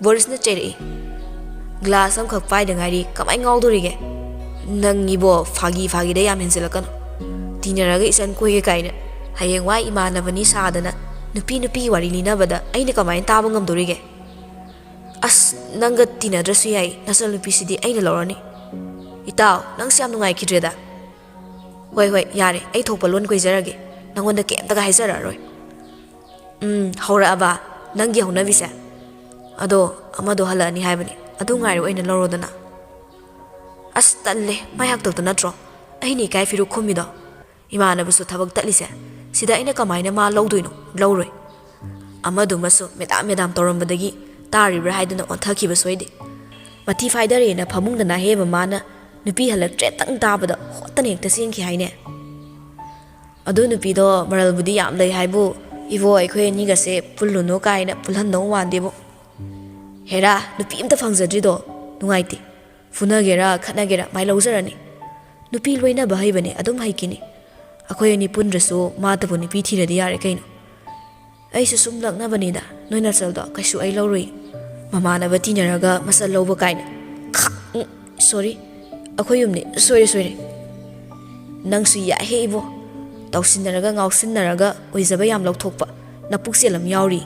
ꯕꯣꯔꯤꯁꯅ ꯆꯩꯔꯛꯏ꯫ "ꯒ꯭ꯂꯥꯁ ꯑꯃꯈꯛ ꯄꯥꯏꯗ ꯉꯥꯏꯔꯤ, ꯀꯃꯥꯏ ꯉꯥꯎꯗꯣꯔꯤꯒꯦ? ꯅꯪ ꯏꯕꯣ, ꯐꯥꯒꯤ ꯐꯥꯒꯤꯗ ꯌꯥꯝ ꯍꯦꯟꯖꯤꯜꯂꯛꯀꯅꯨ꯫ ꯇꯤꯟꯅꯔꯒ ꯏꯆꯟ ꯀꯣꯏꯒꯦ ꯀꯥꯏꯅ꯫ ꯍꯌꯦꯡꯋꯥꯏ ꯏꯃꯥꯟꯅꯕꯅꯤ ꯁꯥꯗꯅ ꯅꯨꯄꯤ ꯅꯨꯄꯤꯒꯤ ꯋꯥꯔꯤ ꯂꯤꯅꯕꯗ ꯑꯩꯅ ꯀꯃꯥꯏꯅ ꯇꯥꯕ ꯉꯝꯗꯣꯔꯤꯒꯦ? ꯑꯁ, ꯅꯪꯒ ꯇꯤꯟꯅꯗ꯭ꯔꯁꯨ ꯌꯥꯏ, ꯅꯆꯟꯅꯨꯄꯤꯁꯤꯗꯤ ꯑꯩꯅ ꯂꯧꯔꯅꯤ꯫" "ꯏꯇꯥꯎ, ꯅꯪꯁꯦ ꯌꯥꯝ ꯅꯨꯡꯉꯥꯏꯈꯤꯗ꯭ꯔꯦꯗ꯫" "ꯍꯣꯏ, ꯍꯣꯏ, ꯌꯥꯔꯦ, ꯑꯩ ꯊꯣꯛꯄ ꯂꯣꯟ ꯀꯣꯏꯖꯔꯒꯦ꯫ ꯅꯪꯉꯣꯟꯗ ꯀꯩꯝꯇꯒ ꯍꯥꯏꯖꯔꯛꯑꯔꯣꯏ꯫" "ꯎꯝ, ꯍꯧꯔꯛꯑꯕ ꯅꯪꯒꯤ ꯍꯧꯅꯕꯤꯁꯦ? ꯑꯗꯣ ꯑꯃꯗꯣ ꯍꯜꯂꯛꯑꯅꯤ ꯍꯥꯏꯕꯅꯤ, ꯑꯗꯨ ꯉꯥꯏꯔꯣ, ꯑꯣꯏꯅ ꯂꯧꯔꯣꯗꯅ꯫" "ꯑꯁ, ꯇꯜꯂꯦ, ꯃꯥꯏ ꯍꯥꯛꯇꯛꯇ ꯅꯠꯇ꯭ꯔꯣ ꯑꯩꯅ ꯏꯀꯥꯏ ꯐꯤꯔꯨꯛ ꯈꯨꯝꯃꯤꯗꯣ? ꯏꯃꯥꯟꯅꯕꯁꯨ ꯊꯕꯛ ꯇꯠꯂꯤꯁꯦ, ꯁꯤꯗ ꯑꯩꯅ ꯀꯃꯥꯏꯅ ꯃꯥ ꯂꯧꯗꯣꯏꯅꯣ? ꯂꯧꯔꯣꯏ꯫" ꯑꯃꯗꯨꯃꯁꯨ ꯃꯦꯗꯥꯝ ꯃꯦꯗꯥꯝ ꯇꯧꯔꯝꯕꯗꯒꯤ ꯇꯥꯔꯤꯕ꯭ꯔꯥ ꯍꯥꯏꯗꯨꯅ ꯑꯣꯟꯊꯈꯤꯕ ꯁꯣꯏꯗꯦ꯫ ꯃꯊꯤ ꯐꯥꯏꯗꯔꯦꯅ ꯐꯃꯨꯡꯗ ꯅꯥꯍꯦꯕ ꯃꯥꯅ ꯅꯨꯄꯤ ꯍꯜꯂꯛꯇ꯭ꯔꯦꯇꯪ ꯇꯥꯕꯗ ꯍꯣꯠꯇꯅ ꯍꯦꯛꯇ ꯆꯦꯟꯈꯤ ꯍꯥꯏꯅꯦ꯫ ꯑꯗꯨ ꯅꯨꯄꯤꯗꯣ ꯃꯔꯜꯕꯨꯗꯤ ꯌꯥꯝ ꯂꯩ ꯍꯥꯏꯕꯨ, ꯏꯕꯣ, ꯑꯩꯈꯣꯏ ꯑꯅꯤꯒꯁꯦ ꯄꯨꯜꯂꯨꯅꯨ ꯀꯥꯏꯅ ꯄꯨꯜꯍꯟꯗꯧ ꯃꯥꯟꯗꯦꯕꯨ꯫ ꯍꯦꯔꯥ, ꯅꯨꯄꯤ ꯑꯝꯇ ꯐꯪꯖꯗ꯭ꯔꯤꯗꯣ꯫ ꯅꯨꯡꯉꯥꯏꯇꯦ꯫ ꯐꯨꯅꯒꯦꯔꯥ ꯈꯠꯅꯒꯦꯔꯥ ꯃꯥꯏ ꯂꯧꯖꯔꯅꯤ꯫ ꯅꯨꯄꯤ ꯂꯣꯏꯅꯕ ꯍꯩꯕꯅꯦ, ꯑꯗꯨꯝ ꯍꯩꯈꯤꯅꯤ꯫ ꯑꯩꯈꯣꯏ ꯑꯅꯤ ꯄꯨꯟꯗ꯭ꯔꯁꯨ ꯃꯥꯇꯕꯨ ꯅꯨꯄꯤ ꯊꯤꯔꯗꯤ ꯌꯥꯔꯦ ꯀꯩꯅꯣ꯫ ꯑꯩꯁꯨ ꯁꯨꯝ ꯂꯛꯅꯕꯅꯤꯗ, ꯅꯣꯏ ꯅꯆꯜꯗꯣ ꯀꯩꯁꯨ ꯑꯩ ꯂꯧꯔꯨꯏ꯫ ꯃꯃꯥꯟꯅꯕ ꯇꯤꯟꯅꯔꯒ ꯃꯆꯜ ꯂꯧꯕ ꯀꯥꯏꯅ꯫ ꯈ-, ꯎꯝ, ꯁꯣꯔꯤ꯫ ꯑꯩꯈꯣꯏ ꯌꯨꯝꯅꯤ, ꯁꯣꯏꯔꯦ, ꯁꯣꯏꯔꯦ꯫ ꯅꯪꯁꯨ ꯌꯥꯏꯍꯦ ꯏꯕꯣ꯫ ꯇꯧꯁꯤꯟꯅꯔꯒ ꯉꯥꯎꯁꯤꯟꯅꯔꯒ ꯑꯣꯏꯖꯕ ꯌꯥꯝ ꯂꯧꯊꯣꯛꯄ꯫ ꯅꯄꯨꯛꯆꯦꯜ ꯑꯃ ꯌꯥꯎꯔꯤ꯫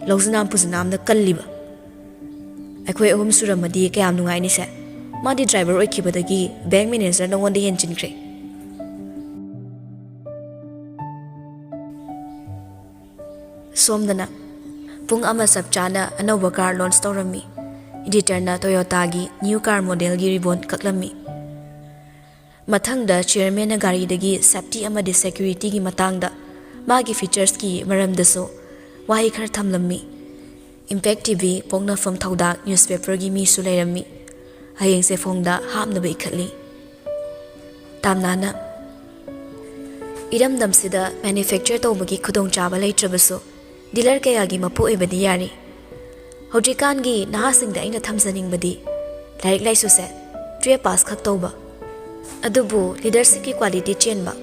ꯂꯧꯖꯅꯥꯝ ꯄꯨꯖꯅꯥꯝꯅ ꯀꯜꯂꯤꯕ꯫ ꯑꯩꯈꯣꯏ ꯑꯍꯨꯝ ꯁꯨꯔꯝꯃꯗꯤ ꯀꯌꯥꯝ ꯅꯨꯡꯉꯥꯏꯅꯤꯁꯦ꯫ ꯃꯥꯗꯤ ꯗ꯭ꯔꯥꯏꯚꯔ ꯑꯣꯏꯈꯤꯕꯗꯒꯤ ꯕꯦꯡꯛ ꯃꯦꯅꯦꯖꯔ ꯅꯉꯣꯟꯗ ꯍꯦꯟꯖꯤꯟꯈ꯭ꯔꯦ꯫ ꯁꯣꯝꯗꯅ ꯄꯨꯡ ꯑꯃ ꯆꯞ ꯆꯥꯅ ꯑꯅꯧꯕ ꯀꯥꯔ ꯂꯣꯟꯆ ꯇꯧꯔꯝꯃꯤ꯫ ꯏꯗꯤꯇꯔꯅ ꯇꯣꯌꯣꯇꯥꯒꯤ ꯅ꯭ꯌꯨ ꯀꯥꯔ ꯃꯣꯗꯦꯜꯒꯤ ꯔꯤꯕꯣꯟ ꯀꯛꯂꯝꯃꯤ꯫ ꯃꯊꯪꯗ ꯆꯤꯌꯔꯃꯦꯟꯅ ꯒꯥꯔꯤꯗꯒꯤ ꯁꯦꯐꯇꯤ ꯑꯃꯗꯤ ꯁꯦꯀ꯭ꯌꯨꯔꯤꯇꯤꯒꯤ ꯃꯇꯥꯡꯗ, ꯃꯥꯒꯤ ꯐꯤꯆꯔꯁꯀꯤ ꯃꯔꯝꯗꯁꯨ ꯋꯥꯍꯩ ꯈꯔ ꯊꯝꯂꯝꯃꯤ꯫ ꯏꯝꯄꯦꯛ ꯇꯤ ꯚꯤ, ꯄꯣꯛꯅꯐꯝ ꯊꯧꯗꯥꯡ ꯅ꯭ꯌꯨꯁꯄꯦꯄꯔꯒꯤ ꯃꯤꯁꯨ ꯂꯩꯔꯝꯃꯤ꯫ ꯍꯌꯦꯡꯁꯦ ꯐꯣꯡꯗ ꯍꯥꯞꯅꯕ ꯏꯈꯠꯂꯤ꯫ ꯇꯥꯝꯅꯥꯅ, ꯏꯔꯝꯗꯝꯁꯤꯗ ꯃꯦꯅꯨꯐꯦꯛꯆꯔ ꯇꯧꯕꯒꯤ ꯈꯨꯗꯣꯡꯆꯥꯕ ꯂꯩꯇ꯭ꯔꯕꯁꯨ, ꯗꯤꯂꯔ ꯀꯌꯥꯒꯤ ꯃꯄꯨ ꯑꯣꯏꯕꯗꯤ ꯌꯥꯔꯤ꯫ ꯍꯧꯖꯤꯛꯀꯥꯟꯒꯤ ꯅꯍꯥꯁꯤꯡꯗ ꯑꯩꯅ ꯊꯝꯖꯅꯤꯡꯕꯗꯤ ꯂꯥꯏꯔꯤꯛ ꯂꯥꯏꯁꯨꯁꯦ ꯇꯨꯌꯦꯜꯞ ꯄꯥꯁ ꯈꯛ ꯇꯧꯕ, ꯑꯗꯨꯕꯨ ꯂꯤꯗꯔꯁꯤꯞꯀꯤ ꯀ꯭ꯋꯥꯂꯤꯇꯤ ꯆꯦꯟꯕ,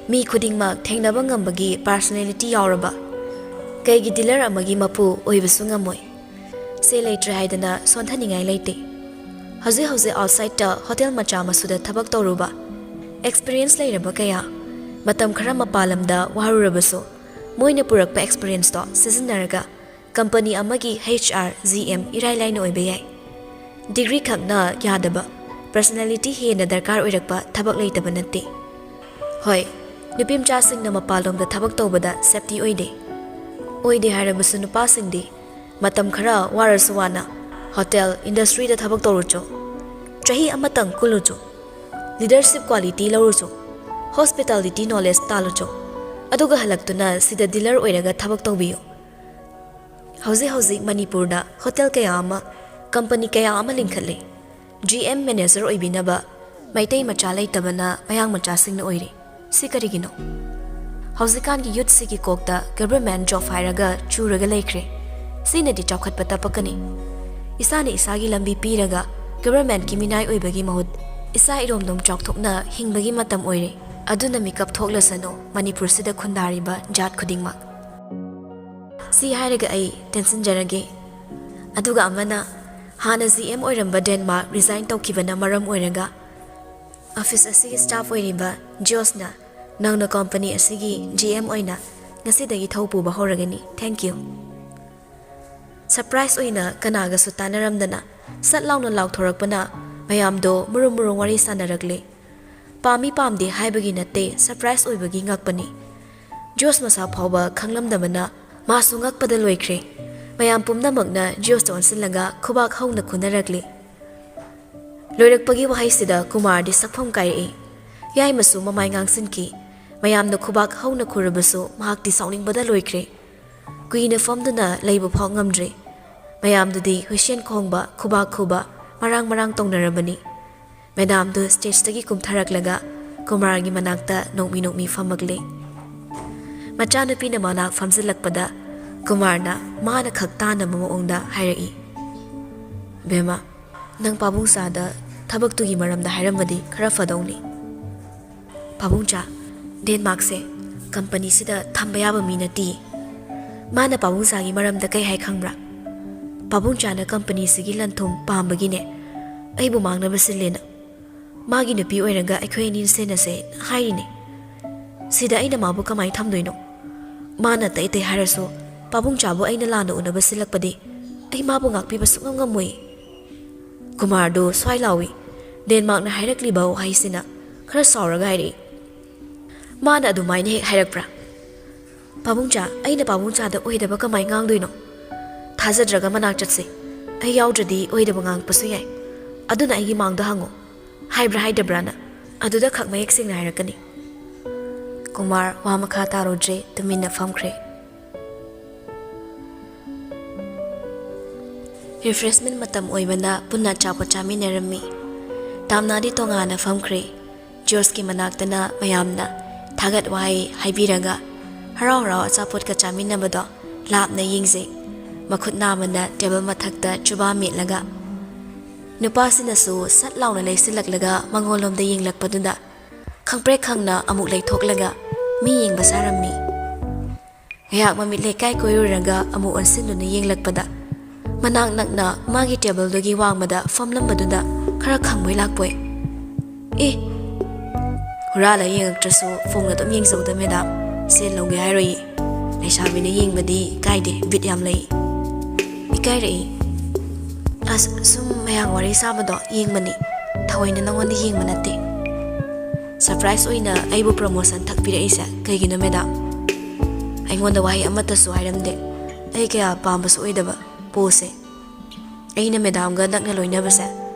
ꯃꯤ ꯈꯨꯗꯤꯡꯃꯛ ꯊꯦꯡꯅꯕ ꯉꯝꯕꯒꯤ ꯄꯥꯔꯁꯣꯅꯦꯂꯤꯇꯤ ꯌꯥꯎꯔꯕ, ꯀꯩꯒꯤ ꯗꯤꯂꯔ ꯑꯃꯒꯤ ꯃꯄꯨ ꯑꯣꯏꯕꯁꯨ ꯉꯝꯃꯣꯏ? ꯁꯦꯜ ꯂꯩꯇ꯭ꯔꯦ ꯍꯥꯏꯗꯅ ꯁꯣꯟꯊꯅꯤꯡꯉꯥꯏ ꯂꯩꯇꯦ꯫ ꯍꯧꯖꯤꯛ ꯍꯧꯖꯤꯛ ꯑꯥꯎꯠꯁꯥꯏꯠꯇ ꯍꯣꯇꯦꯜ ꯃꯆꯥ ꯃꯁꯨꯗ ꯊꯕꯛ ꯇꯧꯔꯨꯕ, ꯑꯦꯛꯁꯄꯤꯔꯤꯌꯦꯟꯁ ꯂꯩꯔꯕ ꯀꯌꯥ, ꯃꯇꯝ ꯈꯔ ꯃꯄꯥꯟ ꯂꯝꯗ ꯋꯥꯔꯨꯔꯕꯁꯨ, ꯃꯣꯏꯅ ꯄꯨꯔꯛꯄ ꯑꯦꯛꯁꯄꯤꯔꯤꯌꯦꯟꯁꯇꯣ ꯁꯤꯖꯤꯟꯅꯔꯒ ꯀꯝꯄꯅꯤ ꯑꯃꯒꯤ ꯍꯩꯆ ꯑꯥꯔ, ꯖꯤ ꯑꯦꯝ ꯏꯔꯥꯏ ꯂꯥꯏꯅ ꯑꯣꯏꯕ ꯌꯥꯏ꯫ ꯗꯤꯒ꯭ꯔꯤ ꯈꯛꯅ ꯌꯥꯗꯕ, ꯄꯔꯁꯣꯅꯦꯂꯤꯇꯤ ꯍꯦꯟꯅ ꯗꯔꯀꯥꯔ ꯑꯣꯏꯔꯛꯄ ꯊꯕꯛ ꯂꯩꯇꯕ ꯅꯠꯇꯦ꯫ ꯍꯣꯏ, ꯅꯨꯄꯤꯃꯆꯥꯁꯤꯡꯅ ꯃꯄꯥꯟꯂꯣꯝꯗ ꯊꯕꯛ ꯇꯧꯕꯗ ꯁꯦꯐꯇꯤ ꯑꯣꯏꯗꯦ꯫ ꯑꯣꯏꯗꯦ ꯍꯥꯏꯔꯕꯁꯨ ꯅꯨꯄꯥꯁꯤꯡꯗꯤ ꯃꯇꯝ ꯈꯔ ꯋꯥꯔꯁꯨ ꯋꯥꯅ ꯍꯣꯇꯦꯜ ꯏꯟꯗꯁꯇ꯭ꯔꯤꯗ ꯊꯕꯛ ꯇꯧꯔꯨꯆꯣ꯫ ꯆꯍꯤ ꯑꯃꯇꯪ ꯀꯨꯜꯂꯨꯆꯣ꯫ ꯂꯤꯗꯔꯁꯤꯞ ꯀ꯭ꯋꯥꯂꯤꯇꯤ ꯂꯧꯔꯨꯆꯣ꯫ ꯍꯣꯁꯄꯤꯇꯥꯂꯤꯇꯤ ꯅꯣꯂꯦꯖ ꯇꯥꯜꯂꯨꯆꯣ꯫ ꯑꯗꯨꯒ ꯍꯜꯂꯛꯇꯨꯅ ꯁꯤꯗ ꯗꯤꯂꯔ ꯑꯣꯏꯔꯒ ꯊꯕꯛ ꯇꯧꯕꯤꯌꯨ꯫ ꯍꯧꯖꯤꯛ ꯍꯧꯖꯤꯛ ꯃꯅꯤꯄꯨꯔꯗ ꯍꯣꯇꯦꯜ ꯀꯌꯥ ꯑꯃ, ꯀꯝꯄꯅꯤ ꯀꯌꯥ ꯑꯃ ꯂꯤꯡꯈꯠꯂꯦ꯫ ꯖꯤ ꯑꯦꯝ ꯃꯦꯅꯦꯖꯔ ꯑꯣꯏꯕꯤꯅꯕ ꯃꯩꯇꯩ ꯃꯆꯥ ꯂꯩꯇꯕꯅ ꯃꯌꯥꯡ ꯃꯆꯥꯁꯤꯡꯅ ꯑꯣꯏꯔꯤ꯫ ꯁꯤ ꯀꯔꯤꯒꯤꯅꯣ? ꯍꯧꯖꯤꯛꯀꯥꯟꯒꯤ ꯌꯨꯠꯁꯤꯒꯤ ꯀꯣꯛꯇ ꯒꯚꯔꯟꯃꯦꯟꯠ ꯖꯣꯕ ꯍꯥꯏꯔꯒ ꯆꯨꯔꯒ ꯂꯩꯈ꯭ꯔꯦ꯫ ꯁꯤꯅꯗꯤ ꯆꯥꯎꯈꯠꯄ ꯇꯞꯄꯛꯀꯅꯤ꯫ ꯏꯁꯥꯅ ꯏꯁꯥꯒꯤ ꯂꯝꯕꯤ ꯄꯤꯔꯒ ꯒꯚꯔꯟꯃꯦꯟꯠꯀꯤ ꯃꯤꯅꯥꯏ ꯑꯣꯏꯕꯒꯤ ꯃꯍꯨꯠ ꯏꯁꯥ ꯏꯔꯣꯝꯗꯣꯝ ꯆꯥꯎꯊꯣꯛꯅ ꯍꯤꯡꯕꯒꯤ ꯃꯇꯝ ꯑꯣꯏꯔꯦ꯫ ꯑꯗꯨꯅ ꯃꯤꯀꯞ ꯊꯣꯛꯂꯁꯅꯨ ꯃꯅꯤꯄꯨꯔꯁꯤꯗ ꯈꯨꯟꯗꯥꯔꯤꯕ ꯖꯥꯠ ꯈꯨꯗꯤꯡꯃꯛ꯫ ꯁꯤ ꯍꯥꯏꯔꯒ ꯑꯩ ꯇꯦꯟꯁꯤꯟꯖꯔꯒꯦ꯫ ꯑꯗꯨꯒ ꯑꯃꯅ, ꯍꯥꯟꯅ ꯖꯤ ꯑꯦꯝ ꯑꯣꯏꯔꯝꯕ ꯗꯦꯟꯃꯥꯔꯛ ꯔꯤꯖꯥꯏꯟ ꯇꯧꯈꯤꯕꯅ ꯃꯔꯝ ꯑꯣꯏꯔꯒ ꯑꯣꯐꯤꯁ ꯑꯁꯤꯒꯤ ꯁ꯭ꯇꯥꯐ ꯑꯣꯏꯔꯤꯕ ꯖꯣꯁꯅ ꯅꯪꯅ ꯀꯝꯄꯅꯤ ꯑꯁꯤꯒꯤ ꯖꯤ ꯑꯦꯝ ꯑꯣꯏꯅ ꯉꯁꯤꯗꯒꯤ ꯊꯧ ꯄꯨꯕ ꯍꯧꯔꯒꯅꯤ꯫ Thank you꯫ ꯁꯔꯄ꯭ꯔꯥꯏꯖ ꯑꯣꯏꯅ ꯀꯅꯥꯒꯁꯨ ꯇꯥꯟꯅꯔꯝꯗꯅ ꯁꯠ ꯂꯥꯎꯅ ꯂꯥꯎꯊꯣꯔꯛꯄꯅ ꯃꯌꯥꯝꯗꯣ ꯃꯔꯨꯝ ꯃꯔꯨꯝ ꯋꯥꯔꯤ ꯁꯥꯟꯅꯔꯛꯂꯦ꯫ ꯄꯥꯝꯃꯤ ꯄꯥꯝꯗꯦ ꯍꯥꯏꯕꯒꯤ ꯅꯠꯇꯦ, ꯁꯔꯄ꯭ꯔꯥꯏꯖ ꯑꯣꯏꯕꯒꯤ ꯉꯛꯄꯅꯤ꯫ ꯖꯣꯁ ꯃꯁꯥ ꯐꯥꯎꯕ ꯈꯪꯂꯝꯗꯕꯅ ꯃꯥꯁꯨ ꯉꯛꯄꯗ ꯂꯣꯏꯈ꯭ꯔꯦ꯫ ꯃꯌꯥꯝ ꯄꯨꯝꯅꯃꯛꯅ ꯖꯣꯁꯇ ꯑꯣꯟꯁꯤꯜꯂꯒ ꯈꯨꯕꯥꯛ ꯍꯧꯅ ꯈꯨꯅꯔꯛꯂꯤ꯫ ꯂꯣꯏꯔꯛꯄꯒꯤ ꯋꯥꯍꯩꯁꯤꯗ ꯀꯨꯃꯥꯔꯗꯤ ꯁꯛꯐꯝ ꯀꯥꯏꯔꯛꯏ꯫ ꯌꯥꯏꯃꯁꯨ ꯃꯃꯥꯏ ꯉꯥꯡꯁꯤꯟꯈꯤ꯫ ꯃꯌꯥꯝꯅ ꯈꯨꯕꯥꯛ ꯍꯧꯅ ꯈꯨꯔꯕꯁꯨ ꯃꯍꯥꯛꯇꯤ ꯁꯥꯎꯅꯤꯡꯕꯗ ꯂꯣꯏꯈ꯭ꯔꯦ꯫ ꯀꯨꯏꯅ ꯐꯝꯗꯨꯅ ꯂꯩꯕ ꯐꯥꯎ ꯉꯝꯗ꯭ꯔꯦ꯫ ꯃꯌꯥꯝꯗꯨꯗꯤ ꯍꯨꯏꯁꯦꯟ ꯈꯣꯡꯕ, ꯈꯨꯕꯥꯛ ꯈꯨꯕ, ꯃꯔꯥꯡ ꯃꯔꯥꯡ ꯇꯧꯅꯔꯕꯅꯤ꯫ ꯃꯦꯗꯥꯝꯗꯨ ꯁ꯭ꯇꯦꯖꯇꯒꯤ ꯀꯨꯝꯊꯔꯛꯂꯒ ꯀꯨꯃꯥꯔꯒꯤ ꯃꯅꯥꯛꯇ ꯅꯣꯛꯃꯤ ꯅꯣꯛꯃꯤ ꯐꯝꯃꯛꯂꯦ꯫ ꯃꯆꯥꯅꯨꯄꯤꯅ ꯃꯅꯥꯛ ꯐꯝꯖꯤꯜꯂꯛꯄꯗ ꯀꯨꯃꯥꯔꯅ ꯃꯥꯅ ꯈꯛ ꯇꯥꯅꯕ ꯃꯑꯣꯡꯗ ꯍꯥꯏꯔꯛꯏ, "ꯕꯦꯝꯃ, ꯅꯪ ꯄꯥꯕꯨꯡꯆꯥꯗ ꯊꯕꯛꯇꯨꯒꯤ ꯃꯔꯝꯗ ꯍꯥꯏꯔꯝꯃꯗꯤ ꯈꯔ ꯐꯗꯧꯅꯤ꯫ ꯄꯥꯕꯨꯡꯆꯥ, ꯗꯦꯟꯃꯥꯔꯛꯁꯦ ꯀꯝꯄꯅꯤꯁꯤꯗ ꯊꯝꯕ ꯌꯥꯕ ꯃꯤ ꯅꯠꯇꯤꯌꯦ꯫ ꯃꯥꯅ ꯄꯥꯕꯨꯡꯆꯥꯒꯤ ꯃꯔꯝꯗ ꯀꯩ ꯍꯥꯏ ꯈꯪꯕ꯭ꯔꯥ? ꯄꯥꯕꯨꯡꯆꯥꯅ ꯀꯝꯄꯅꯤꯁꯤꯒꯤ ꯂꯟ ꯊꯨꯝ ꯄꯥꯝꯕꯒꯤꯅꯦ ꯑꯩꯕꯨ ꯃꯥꯡꯅꯕ ꯁꯤꯜꯂꯦꯅ꯫ ꯃꯥꯒꯤ ꯅꯨꯄꯤ ꯑꯣꯏꯔꯒ ꯑꯩꯈꯣꯏ ꯑꯅꯤ ꯁꯦꯟꯅꯁꯦ ꯍꯥꯏꯔꯤꯅꯦ꯫ ꯁꯤꯗ ꯑꯩꯅ ꯃꯥꯕꯨ ꯀꯃꯥꯏ ꯊꯝꯗꯣꯏꯅꯣ? ꯃꯥꯅ ꯑꯇꯩ ꯑꯇꯩ ꯍꯥꯏꯔꯁꯨ ꯄꯥꯕꯨꯡꯆꯥꯕꯨ ꯑꯩꯅ ꯂꯥꯟꯅ ꯎꯅꯕ ꯁꯤꯜꯂꯛꯄꯗꯤ ꯑꯩ ꯃꯥꯕꯨ ꯉꯥꯛꯄꯤꯕ ꯁꯨꯡꯉꯝ ꯉꯝꯃꯣꯏ꯫" ꯀꯨꯃꯥꯔꯗꯨ ꯁ꯭ꯋꯥꯏ ꯂꯥꯎꯏ꯫ ꯗꯦꯟꯃꯥꯔꯛꯅ ꯍꯥꯏꯔꯛꯂꯤꯕ ꯋꯥꯍꯩꯁꯤꯅ ꯈꯔ ꯁꯥꯎꯔꯒ ꯍꯥꯏꯔꯛꯏ, "ꯃꯥꯅ ꯑꯗꯨꯃꯥꯏꯅ ꯍꯦꯛ ꯍꯥꯏꯔꯛꯄ꯭ꯔꯥ? ꯄꯥꯕꯨꯡꯆꯥ, ꯑꯩꯅ ꯄꯥꯕꯨꯡꯆꯥꯗ ꯑꯣꯏꯗꯕ ꯀꯃꯥꯏ ꯉꯥꯡꯗꯣꯏꯅꯣ? ꯊꯥꯖꯗ꯭ꯔꯒ ꯃꯅꯥꯛ ꯆꯠꯁꯦ꯫ ꯑꯩ ꯌꯥꯎꯗ꯭ꯔꯗꯤ ꯑꯣꯏꯗꯕ ꯉꯥꯡꯉꯛꯄꯁꯨ ꯌꯥꯏ꯫ ꯑꯗꯨꯅ ꯑꯩꯒꯤ ꯃꯥꯡꯗ ꯍꯪꯉꯣ꯫ ꯍꯥꯏꯕ꯭ꯔꯥ ꯍꯥꯏꯗꯕ꯭ꯔꯥꯅ? ꯑꯗꯨꯗ ꯈꯛ ꯃꯌꯦꯛ ꯁꯦꯡꯅ ꯍꯥꯏꯔꯛꯀꯅꯤ꯫" ꯀꯨꯃꯥꯔ ꯋꯥ ꯃꯈꯥ ꯇꯥꯔꯨꯗ꯭ꯔꯦ, ꯇꯨꯃꯤꯟꯅ ꯐꯝꯈ꯭ꯔꯦ꯫ ꯔꯤꯐ꯭ꯔꯦꯁꯃꯦꯟ ꯃꯇꯝ ꯑꯣꯏꯕꯅ ꯄꯨꯟꯅ ꯑꯆꯥꯄꯣꯠ ꯆꯥꯃꯤꯟꯅꯔꯝꯃꯤ꯫ ꯇꯥꯝꯅꯥꯗꯤ ꯇꯣꯉꯥꯟꯅ ꯐꯝꯈ꯭ꯔꯦ꯫ ꯖꯣꯔꯖꯀꯤ ꯃꯅꯥꯛꯇꯅ ꯃꯌꯥꯝꯅ ꯊꯥꯒꯠ ꯋꯥꯍꯩ ꯍꯥꯏꯕꯤꯔꯒ ꯍꯔꯥꯎ ꯍꯔꯥꯎ ꯑꯆꯥꯄꯣꯠꯀ ꯆꯥꯃꯤꯟꯅꯕꯗꯣ ꯂꯥꯞꯅ ꯌꯦꯡꯖꯩ꯫ ꯃꯈꯨꯠ ꯅꯥꯝꯃꯅ ꯇꯦꯕꯜ ꯃꯊꯛꯇ ꯆꯨꯕꯥ ꯃꯦꯠꯂꯒ꯫ ꯅꯨꯄꯥꯁꯤꯅꯁꯨ ꯁꯠ ꯂꯥꯎꯅ ꯂꯩꯁꯤꯜꯂꯛꯂꯒ ꯃꯉꯣꯟꯂꯣꯝꯗ ꯌꯦꯡꯂꯛꯄꯗꯨꯗ ꯈꯪꯄ꯭ꯔꯦꯛ ꯈꯪꯅ ꯑꯃꯨꯛ ꯂꯩꯊꯣꯛꯂꯒ ꯃꯤ ꯌꯦꯡꯕ ꯁꯥꯔꯝꯃꯤ꯫ ꯉꯥꯏꯍꯥꯛ ꯃꯃꯤꯠ ꯂꯩꯀꯥꯏ ꯀꯣꯏꯔꯨꯔꯒ ꯑꯃꯨꯛ ꯑꯣꯟꯁꯤꯟꯗꯨꯅ ꯌꯦꯡꯂꯛꯄꯗ ꯃꯅꯥꯛ ꯅꯛꯅ ꯃꯥꯒꯤ ꯇꯦꯕꯜꯗꯨꯒꯤ ꯋꯥꯡꯃꯗ ꯐꯝꯂꯝꯕꯗꯨꯗ ꯈꯔ ꯈꯪꯕꯣꯏ ꯂꯥꯛꯄꯣꯏ꯫ "ꯑꯦ, ꯍꯨꯔꯥꯜꯂ ꯌꯦꯡꯉꯛꯇ꯭ꯔꯁꯨ ꯐꯣꯟ ꯑꯗꯨꯝ ꯌꯦꯡꯖꯧꯗ ꯃꯦꯗꯥꯝ, ꯁꯦꯜ ꯂꯧꯒꯦ ꯍꯥꯏꯔꯣꯏꯌꯦ꯫ ꯂꯩꯁꯥꯕꯤꯅ ꯌꯦꯡꯕꯗꯤ ꯀꯥꯏꯗꯦ, ꯕꯤꯠ ꯌꯥꯝ ꯂꯩ꯫" ꯏꯀꯥꯏꯔꯛꯏ꯫ "ꯑꯁ, ꯁꯨꯝ ꯃꯌꯥꯝ ꯋꯥꯔꯤ ꯁꯥꯕꯗꯣ ꯌꯦꯡꯕꯅꯤ, ꯊꯑꯣꯏꯅ ꯅꯉꯣꯟꯗ ꯌꯦꯡꯕ ꯅꯠꯇꯦ꯫ ꯁꯔꯄ꯭ꯔꯥꯏꯖ ꯑꯣꯏꯅ ꯑꯩꯕꯨ ꯄ꯭ꯔꯃꯣꯁꯟ ꯊꯛ ꯄꯤꯔꯛꯏꯁꯦ ꯀꯩꯒꯤꯅꯣ ꯃꯦꯗꯥꯝ? ꯑꯩꯉꯣꯟꯗ ꯋꯥꯍꯩ ꯑꯃꯠꯇꯁꯨ ꯍꯥꯏꯔꯝꯗꯦ꯫ ꯑꯩ ꯀꯌꯥ ꯄꯥꯝꯕꯁꯨ ꯑꯣꯏꯗꯕ ꯄꯣꯁꯦ꯫ ꯑꯩꯅ ꯃꯦꯗꯥꯝꯒ ꯅꯛꯅ ꯂꯣꯏꯅꯕꯁꯦ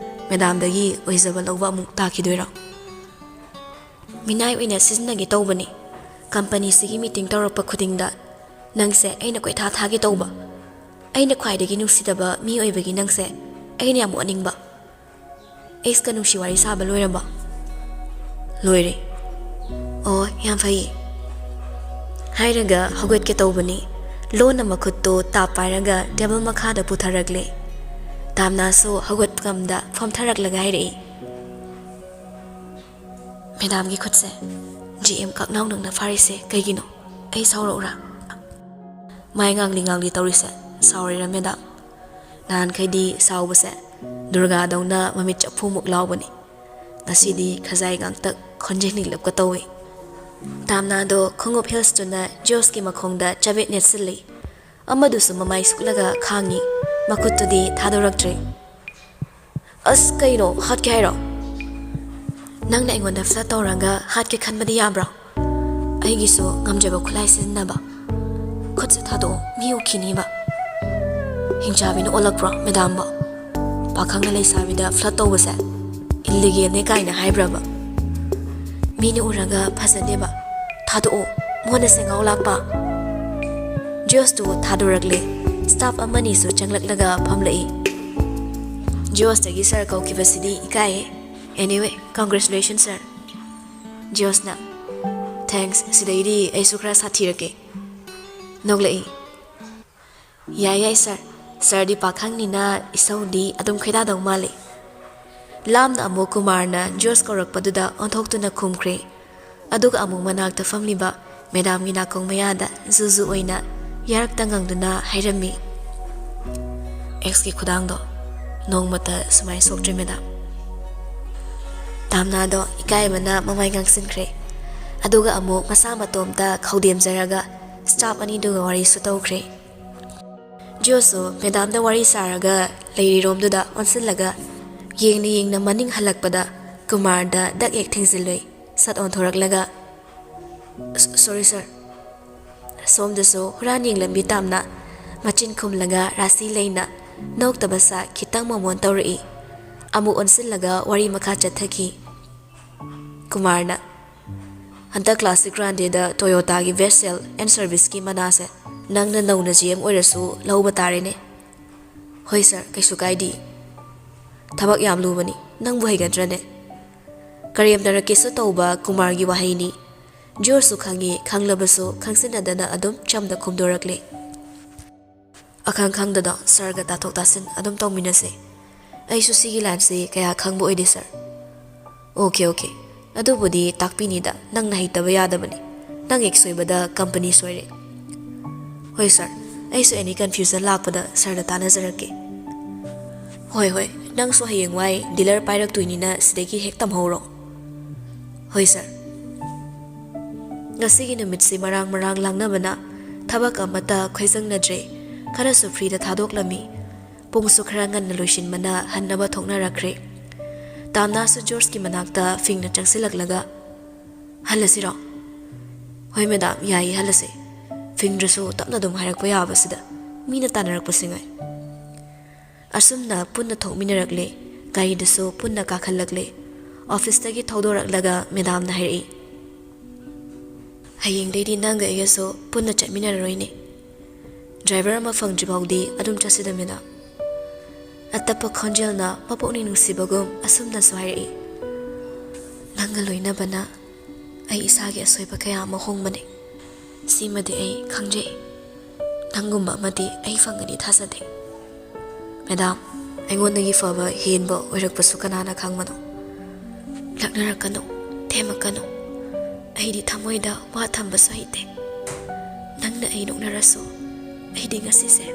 ꯃꯦꯗꯥꯝꯗꯒꯤ ꯑꯣꯏꯖꯕ ꯂꯧꯕ ꯑꯃꯨꯛ ꯇꯥꯈꯤꯗꯣꯏꯔꯣ? ꯃꯤꯅꯥꯏ ꯑꯣꯏꯅ ꯁꯤꯖꯤꯟꯅꯒꯦ ꯇꯧꯕꯅꯤ꯫ ꯀꯝꯄꯅꯤꯁꯤꯒꯤ ꯃꯤꯇꯤꯡ ꯇꯧꯔꯛꯄ ꯈꯨꯗꯤꯡꯗ ꯅꯪꯁꯦ ꯑꯩꯅ ꯀꯣꯏꯊꯥ ꯊꯥꯒꯦ ꯇꯧꯕ꯫ ꯑꯩꯅ ꯈ꯭ꯋꯥꯏꯗꯒꯤ ꯅꯨꯡꯁꯤꯗꯕ ꯃꯤ ꯑꯣꯏꯕꯒꯤ ꯅꯪꯁꯦ ꯑꯩꯅ ꯌꯥꯝ ꯑꯣꯠꯅꯤꯡꯕ꯫" "ꯑꯦꯛꯁꯀ ꯅꯨꯡꯁꯤ ꯋꯥꯔꯤ ꯁꯥꯕ ꯂꯣꯏꯔꯕꯣ?" "ꯂꯣꯏꯔꯦ꯫" "ꯑꯣ, ꯌꯥꯝ ꯐꯩꯌꯦ꯫" ꯍꯥꯏꯔꯒ ꯍꯧꯒꯠꯀꯦ ꯇꯧꯕꯅꯤ꯫ ꯂꯣꯟꯅ ꯃꯈꯨꯠꯇꯣ ꯇꯥꯞ ꯄꯥꯏꯔꯒ ꯇꯦꯕꯜ ꯃꯈꯥꯗ ꯄꯨꯊꯔꯛꯂꯦ꯫ ꯇꯥꯝꯅꯥꯁꯨ ꯍꯧꯒꯠꯐꯝꯗ ꯐꯝꯊꯔꯛꯂꯒ ꯍꯥꯏꯔꯛꯏ, "ꯃꯦꯗꯥꯝꯒꯤ ꯈꯨꯠꯁꯦ ꯖꯤ ꯑꯦꯝ ꯀꯛꯅꯥꯎ ꯅꯪꯅ ꯐꯥꯔꯤꯁꯦ ꯀꯩꯒꯤꯅꯣ? ꯑꯩ ꯁꯥꯎꯔꯛꯎꯔꯥ?" ꯃꯥꯏ ꯉꯥꯡꯂꯤ ꯉꯥꯡꯂꯤ ꯇꯧꯔꯤꯁꯦ ꯁꯥꯎꯔꯤꯔꯥ ꯃꯦꯗꯥꯝ? ꯅꯍꯥꯟꯈꯩꯗꯤ ꯁꯥꯎꯕꯁꯦ ꯗꯨꯔꯒꯥꯗꯧꯅ ꯃꯃꯤꯠ ꯆꯐꯨꯃꯨꯛ ꯂꯥꯎꯕꯅꯤ꯫ ꯉꯁꯤꯗꯤ ꯈꯖꯥꯏ ꯉꯥꯡꯇꯛ ꯈꯣꯟꯖꯦꯜ ꯅꯤꯛꯂꯞꯀ ꯇꯧꯏ꯫ ꯇꯥꯝꯅꯥꯗꯣ ꯈꯣꯡꯎꯞ ꯍꯤꯜꯁꯇꯨꯅ ꯖꯣꯁꯀꯤ ꯃꯈꯣꯡꯗ ꯆꯕꯦꯠ ꯅꯦꯠꯁꯤꯜꯂꯤ꯫ ꯑꯃꯗꯨꯁꯨ ꯃꯃꯥꯏ ꯁꯨꯛꯂꯒ ꯈꯥꯡꯉꯤ꯫ ꯃꯈꯨꯠꯇꯨꯗꯤ ꯊꯥꯗꯣꯔꯛꯇ꯭ꯔꯦ꯫ "ꯑꯁ, ꯀꯩꯅꯣ, ꯍꯥꯠꯀꯦ ꯍꯥꯏꯔꯣ? ꯅꯪꯅ ꯑꯩꯉꯣꯟꯗ ꯐ꯭ꯂꯔꯠ ꯇꯧꯔꯒ ꯍꯥꯠꯀꯦ ꯈꯟꯕꯗꯤ ꯌꯥꯕ꯭ꯔꯣ? ꯑꯩꯒꯤꯁꯨ ꯉꯝꯖꯕ ꯈꯨꯠꯂꯥꯏ ꯁꯤꯖꯤꯟꯅꯕ꯫ ꯈꯨꯠꯁꯦ ꯊꯥꯗꯣꯛꯑꯣ, ꯃꯤ ꯎꯈꯤꯅꯤꯕ꯫" "ꯍꯤꯡꯆꯥꯕꯤꯅ ꯑꯣꯜꯂꯛꯄ꯭ꯔꯣ ꯃꯦꯗꯥꯝꯕꯣ? ꯄꯥꯈꯪꯅ ꯂꯩꯁꯥꯕꯤꯗ ꯐ꯭ꯂꯔꯠ ꯇꯧꯕꯁꯦ ꯏꯜꯂꯤꯒꯦꯜꯅꯦ ꯀꯥꯏꯅ ꯍꯥꯏꯕ꯭ꯔꯕ? ꯃꯤꯅ ꯎꯔꯒ ꯐꯖꯗꯦꯕ꯫ ꯊꯥꯗꯣꯛꯑꯣ, ꯃꯣꯟꯅ ꯁꯦꯡꯒꯥꯎ ꯂꯥꯛꯄ꯫" ꯖꯣꯁꯇꯨ ꯊꯥꯗꯣꯔꯛꯂꯦ꯫ ꯁ꯭ꯇꯥꯐ ꯑꯃꯅꯤꯁꯨ ꯆꯪꯂꯛꯂꯒ ꯐꯝꯂꯛꯏ꯫ ꯖꯣꯁꯇꯒꯤ ꯁꯥꯔ ꯀꯧꯈꯤꯕꯁꯤꯗꯤ ꯏꯀꯥꯏꯌꯦ꯫ "Anyway, congratulations, sir꯫" ꯖꯣꯁꯅ, "Thanks, ꯁꯤꯗꯩꯗꯤ ꯑꯩꯁꯨ ꯈꯔ ꯁꯥꯊꯤꯔꯛꯀꯦ꯫" ꯅꯣꯛꯂꯛꯏ꯫ "ꯌꯥꯏ ꯌꯥꯏ ꯁꯥꯔ, ꯁꯥꯔꯗꯤ ꯄꯥꯈꯪꯅꯤꯅ ꯏꯁꯧꯗꯤ ꯑꯗꯨꯝ ꯈꯣꯏꯗꯥꯗꯧ ꯃꯥꯜꯂꯤ"꯫ ꯂꯥꯞꯅ ꯑꯃꯨꯛ ꯀꯨꯃꯥꯔꯅ ꯖꯣꯔꯖ ꯀꯧꯔꯛꯄꯗꯨꯗ ꯑꯣꯟꯊꯣꯛꯇꯨꯅ ꯈꯨꯝꯈ꯭ꯔꯦ꯫ ꯑꯗꯨꯒ ꯑꯃꯨꯛ ꯃꯅꯥꯛꯇ ꯐꯝꯂꯤꯕ ꯃꯦꯗꯥꯝꯒꯤ ꯅꯥꯀꯣꯡ ꯃꯌꯥꯗ ꯖꯨ ꯖꯨ ꯑꯣꯏꯅ ꯌꯥꯔꯛꯇ ꯉꯪꯗꯨꯅ ꯍꯥꯏꯔꯝꯃꯤ, "ꯑꯦꯛꯁꯀꯤ ꯈꯨꯗꯥꯡꯗꯣ ꯅꯣꯡꯃꯇ ꯁꯨꯃꯥꯏꯅ ꯁꯣꯛꯇ꯭ꯔꯤ ꯃꯦꯗꯥꯝ"꯫ ꯇꯥꯝꯅꯥꯗꯣ ꯏꯀꯥꯏꯕꯅ ꯃꯃꯥꯏ ꯉꯥꯡꯁꯤꯟꯈ꯭ꯔꯦ꯫ ꯑꯗꯨꯒ ꯑꯃꯨꯛ ꯃꯁꯥ ꯃꯇꯣꯝꯇ ꯈꯧꯗꯦꯝꯖꯔꯒ ꯁ꯭ꯇꯥꯐ ꯑꯅꯤꯗꯨꯒ ꯋꯥꯔꯤꯁꯨ ꯇꯧꯈ꯭ꯔꯦ꯫ ꯖꯣꯁꯨ ꯃꯦꯗꯥꯝꯗ ꯋꯥꯔꯤ ꯁꯥꯔꯒ ꯂꯩꯔꯤꯔꯣꯝꯗꯨꯗ ꯑꯣꯟꯁꯤꯜꯂꯒ ꯌꯦꯡꯅ ꯌꯦꯡꯅ ꯃꯅꯤꯡ ꯍꯜꯂꯛꯄꯗ ꯀꯨꯃꯥꯔꯗ ꯗꯛ ꯍꯦꯛ ꯊꯦꯡꯖꯤꯜꯂꯨꯏ꯫ ꯁꯠ ꯑꯣꯟꯊꯣꯔꯛꯂꯒ, "ꯁ-, ꯁꯣꯔꯤ ꯁꯥꯔ"꯫ ꯁꯣꯝꯗꯁꯨ ꯍꯨꯔꯥꯟ ꯌꯦꯡꯂꯝꯕꯤ ꯇꯥꯝꯅ ꯃꯆꯤꯟ ꯈꯨꯝꯂꯒ ꯔꯥꯁꯤ ꯂꯩꯅ ꯅꯣꯛꯇꯕ ꯁꯥ ꯈꯤꯇꯪ ꯃꯃꯣꯟ ꯇꯧꯔꯛꯏ꯫ ꯑꯃꯨꯛ ꯑꯣꯟꯁꯤꯜꯂꯒ ꯋꯥꯔꯤ ꯃꯈꯥ ꯆꯠꯊꯈꯤ꯫ ꯀꯨꯃꯥꯔꯅ, "ꯍꯟꯗꯛ ꯀ꯭ꯂꯥꯁꯤꯛ ꯒ꯭ꯔꯥꯟꯗꯦꯗ ꯇꯣꯌꯣꯇꯥꯒꯤ ꯕꯦꯁ ꯁꯦꯜ ꯑꯦꯟ ꯁꯔꯚꯤꯁꯀꯤ ꯃꯅꯥꯁꯦ ꯅꯪꯅ ꯅꯧꯅ ꯖꯤ ꯑꯦꯝ ꯑꯣꯏꯔꯁꯨ ꯂꯧꯕ ꯇꯥꯔꯦꯅꯦ"꯫ "ꯍꯣꯏ ꯁꯥꯔ, ꯀꯩꯁꯨ ꯀꯥꯏꯗꯦ"꯫ "ꯊꯕꯛ ꯌꯥꯝ ꯂꯨꯕꯅꯤ, ꯅꯪꯕꯨ ꯍꯩꯒꯗ꯭ꯔꯅꯦ?" ꯀꯔꯦꯝꯅꯔꯛꯀꯦꯁꯨ ꯇꯧꯕ ꯀꯨꯃꯥꯔꯒꯤ ꯋꯥꯍꯩꯅꯤ꯫ ꯖꯣꯔꯖꯁꯨ ꯈꯪꯉꯤ, ꯈꯪꯂꯕꯁꯨ ꯈꯪꯁꯤꯟꯅꯗꯅ ꯑꯗꯨꯝ ꯆꯝꯅ ꯈꯨꯝꯗꯣꯔꯛꯂꯦ꯫ "ꯑꯈꯪ ꯈꯪꯗꯗꯣ ꯁꯥꯔꯒ ꯇꯥꯊꯣꯛ ꯇꯥꯁꯤꯟ ꯑꯗꯨꯝ ꯇꯧꯃꯤꯟꯅꯁꯦ꯫ ꯑꯩꯁꯨ ꯁꯤꯒꯤ ꯂꯥꯏꯟꯁꯤ ꯀꯌꯥ ꯈꯪꯕ ꯑꯣꯏꯗꯦ ꯁꯥꯔ"꯫ "Okay, okay. ꯑꯗꯨꯕꯨꯗꯤ ꯇꯥꯛꯄꯤꯅꯤꯗ, ꯅꯪꯅ ꯍꯩꯇꯕ ꯌꯥꯗꯕꯅꯤ꯫ ꯅꯪ ꯍꯦꯛ ꯁꯣꯏꯕꯗ ꯀꯝꯄꯅꯤ ꯁꯣꯏꯔꯦ"꯫ "ꯍꯣꯏ ꯁꯥꯔ, ꯑꯩꯁꯨ ꯑꯦꯅꯤ ꯀꯟꯐ꯭ꯌꯨꯖꯟ ꯂꯥꯛꯄꯗ ꯁꯥꯔꯗ ꯇꯥꯟꯅꯖꯔꯛꯀꯦ"꯫ "ꯍꯣꯏ, ꯍꯣꯏ, ꯅꯪꯁꯨ ꯍꯌꯦꯡꯋꯥꯏ ꯗꯤꯂꯔ ꯄꯥꯏꯔꯛꯇꯣꯏꯅꯤꯅ ꯁꯤꯗꯒꯤ ꯍꯦꯛ ꯇꯝꯍꯧꯔꯣ"꯫ "ꯍꯣꯏ ꯁꯥꯔ"꯫ ꯉꯁꯤꯒꯤ ꯅꯨꯃꯤꯠꯁꯤ ꯃꯔꯥꯡ ꯃꯔꯥꯡ ꯂꯥꯡꯅꯕꯅ ꯊꯕꯛ ꯑꯃꯠꯇ ꯈꯣꯏꯖꯪꯅꯗ꯭ꯔꯦ꯫ ꯈꯔꯁꯨ ꯐ꯭ꯔꯤꯗ ꯊꯥꯗꯣꯛꯂꯝꯃꯤ꯫ ꯄꯨꯡꯁꯨ ꯈꯔ ꯉꯟꯅ ꯂꯣꯏꯁꯤꯟꯕꯅ ꯍꯟꯅꯕ ꯊꯣꯛꯅꯔꯛꯈ꯭ꯔꯦ꯫ ꯇꯥꯝꯅꯥꯁꯨ ꯖꯣꯔꯖꯀꯤ ꯃꯅꯥꯛꯇ ꯐꯤꯡꯅ ꯆꯪꯁꯤꯜꯂꯛꯂꯒ, "ꯍꯜꯂꯁꯤꯔꯣ?" "ꯍꯣꯏ ꯃꯦꯗꯥꯝ, ꯌꯥꯏꯌꯦ, ꯍꯜꯂꯁꯦ꯫ ꯐꯤꯡꯗ꯭ꯔꯁꯨ ꯇꯞꯅ ꯑꯗꯨꯝ ꯍꯥꯏꯔꯛꯄ ꯌꯥꯕꯁꯤꯗ ꯃꯤꯅ ꯇꯥꯟꯅꯔꯛꯄꯁꯤ ꯉꯥꯏ"꯫ ꯑꯁꯨꯝꯅ ꯄꯨꯟꯅ ꯊꯣꯛꯃꯤꯟꯅꯔꯛꯂꯦ꯫ ꯒꯥꯔꯤꯗꯁꯨ ꯄꯨꯟꯅ ꯀꯥꯈꯠꯂꯛꯂꯦ꯫ ꯑꯣꯐꯤꯁꯇꯒꯤ ꯊꯧꯗꯣꯔꯛꯂꯒ ꯃꯦꯗꯥꯝꯅ ꯍꯥꯏꯔꯛꯏ, "ꯍꯌꯦꯡꯗꯩꯗꯤ ꯅꯪꯒ ꯑꯩꯒꯁꯨ ꯄꯨꯟꯅ ꯆꯠꯃꯤꯟꯅꯔꯔꯣꯏꯅꯦ꯫ ꯗ꯭ꯔꯥꯏꯚꯔ ꯑꯃ ꯐꯪꯗ꯭ꯔꯤ ꯐꯥꯎꯗꯤ ꯑꯗꯨꯝ ꯆꯠꯁꯤꯗ ꯃꯦꯗꯥꯝ"꯫ ꯑꯇꯞꯄ ꯈꯣꯟꯖꯦꯜꯅ ꯃꯄꯨꯛꯅꯤꯡ ꯅꯨꯡꯁꯤꯕꯒꯨꯝ ꯑꯁꯨꯝꯅꯁꯨ ꯍꯥꯏꯔꯛꯏ, "ꯅꯪꯒ ꯂꯣꯏꯅꯕꯅ ꯑꯩ ꯏꯁꯥꯒꯤ ꯑꯁꯣꯏꯕ ꯀꯌꯥ ꯑꯃ ꯍꯣꯡꯕꯅꯦ꯫ ꯁꯤꯃꯗꯤ ꯑꯩ ꯈꯪꯖꯩ"꯫ ꯅꯪꯒꯨꯝꯕ ꯑꯃꯗꯤ ꯑꯩ ꯐꯪꯒꯅꯤ ꯊꯥꯖꯗꯦ꯫ ꯃꯦꯗꯥꯝ, ꯑꯩꯉꯣꯟꯗꯒꯤ ꯐꯕ ꯍꯦꯟꯕ ꯑꯣꯏꯔꯛꯄꯁꯨ ꯀꯅꯥꯅ ꯈꯪꯕꯅꯣ? ꯂꯛꯅꯔꯛꯀꯅꯨ, ꯊꯦꯝꯃꯛꯀꯅꯨ꯫ ꯑꯩꯗꯤ ꯊꯃꯣꯏꯗ ꯋꯥ ꯊꯝꯕꯁꯨ ꯍꯩꯇꯦ꯫ ꯅꯪꯅ ꯑꯩ ꯅꯣꯛꯅꯔꯁꯨ, ꯑꯩꯗꯤ ꯉꯁꯤꯁꯦ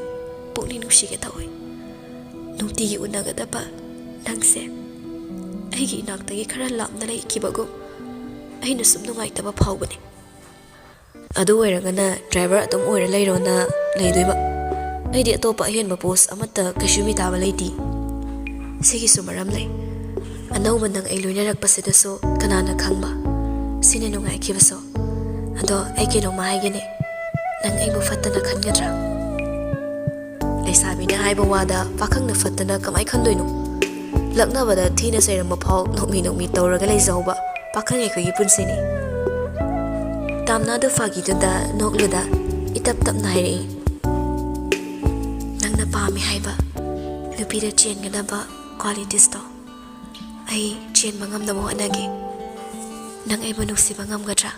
ꯄꯨꯛꯅꯤꯡ ꯅꯨꯡꯁꯤꯒꯦ ꯇꯧꯏ꯫ ꯅꯨꯡꯇꯤꯒꯤ ꯎꯅꯒꯗꯕ ꯅꯪꯁꯦ ꯑꯩꯒꯤ ꯏꯅꯥꯛꯇꯒꯤ ꯈꯔ ꯂꯥꯞꯅ ꯂꯩꯈꯤꯕꯒꯨꯝ ꯑꯩꯅ ꯁꯨꯝ ꯅꯨꯡꯉꯥꯏꯇꯕ ꯐꯥꯎꯕꯅꯤ꯫ ꯑꯗꯨ ꯑꯣꯏꯔꯒꯅ ꯗ꯭ꯔꯥꯏꯚꯔ ꯑꯗꯨꯝ ꯑꯣꯏꯔ ꯂꯩꯔꯣꯅ ꯂꯩꯗꯣꯏꯕ? ꯑꯩꯗꯤ ꯑꯇꯣꯞꯄ ꯑꯍꯦꯟꯕ ꯄꯣꯁ ꯑꯃꯠꯇ ꯀꯩꯁꯨ ꯃꯤꯇꯥꯕ ꯂꯩꯇꯦ꯫ ꯁꯤꯒꯤꯁꯨ ꯃꯔꯝ ꯂꯩ꯫ ꯑꯅꯧꯕ ꯅꯪ ꯑꯩ ꯂꯣꯏꯅꯔꯛꯄꯁꯤꯗꯁꯨ ꯀꯅꯥꯅ ꯈꯪꯕ? ꯁꯤꯅ ꯅꯨꯡꯉꯥꯏꯈꯤꯕꯁꯨ꯫ ꯑꯗꯣ ꯑꯩ ꯀꯩꯅꯣꯝꯃ ꯍꯥꯏꯒꯦꯅꯦ꯫ ꯅꯪ ꯑꯩꯕꯨ ꯐꯠꯇꯅ ꯈꯟꯒꯗ꯭ꯔꯥ? ꯂꯩꯁꯥꯕꯤꯅ ꯍꯥꯏꯕ ꯋꯥꯗ ꯄꯥꯈꯪꯅ ꯐꯠꯇꯅ ꯀꯃꯥꯏ ꯈꯟꯗꯣꯏꯅꯣ? ꯂꯛꯅꯕꯗ ꯊꯤꯅ ꯆꯩꯔꯝꯕ ꯐꯥꯎ ꯅꯣꯛꯃꯤ ꯅꯣꯛꯃꯤ ꯇꯧꯔꯒ ꯂꯩꯖꯍꯧꯕ ꯄꯥꯈꯪ ꯑꯩꯈꯣꯏꯒꯤ ꯄꯨꯟꯁꯤꯅꯤ꯫ ꯇꯥꯝꯅꯥꯗꯨ ꯐꯥꯒꯤꯗꯨꯗ ꯅꯣꯛꯂꯨꯗ ꯏꯇꯞ ꯇꯞꯅ ꯍꯥꯏꯔꯛꯏ, "ꯅꯪꯅ ꯄꯥꯝꯃꯤ ꯍꯥꯏꯕ ꯅꯨꯄꯤꯗ ꯆꯦꯟꯒꯗꯕ ꯀ꯭ꯋꯥꯂꯤꯇꯤꯁꯇꯣ ꯑꯩ ꯆꯦꯟꯕ ꯉꯝꯅꯕ ꯍꯣꯠꯅꯒꯦ꯫ ꯅꯪ ꯑꯩꯕꯨ ꯅꯨꯡꯁꯤꯕ ꯉꯝꯒꯗ꯭ꯔꯥ?"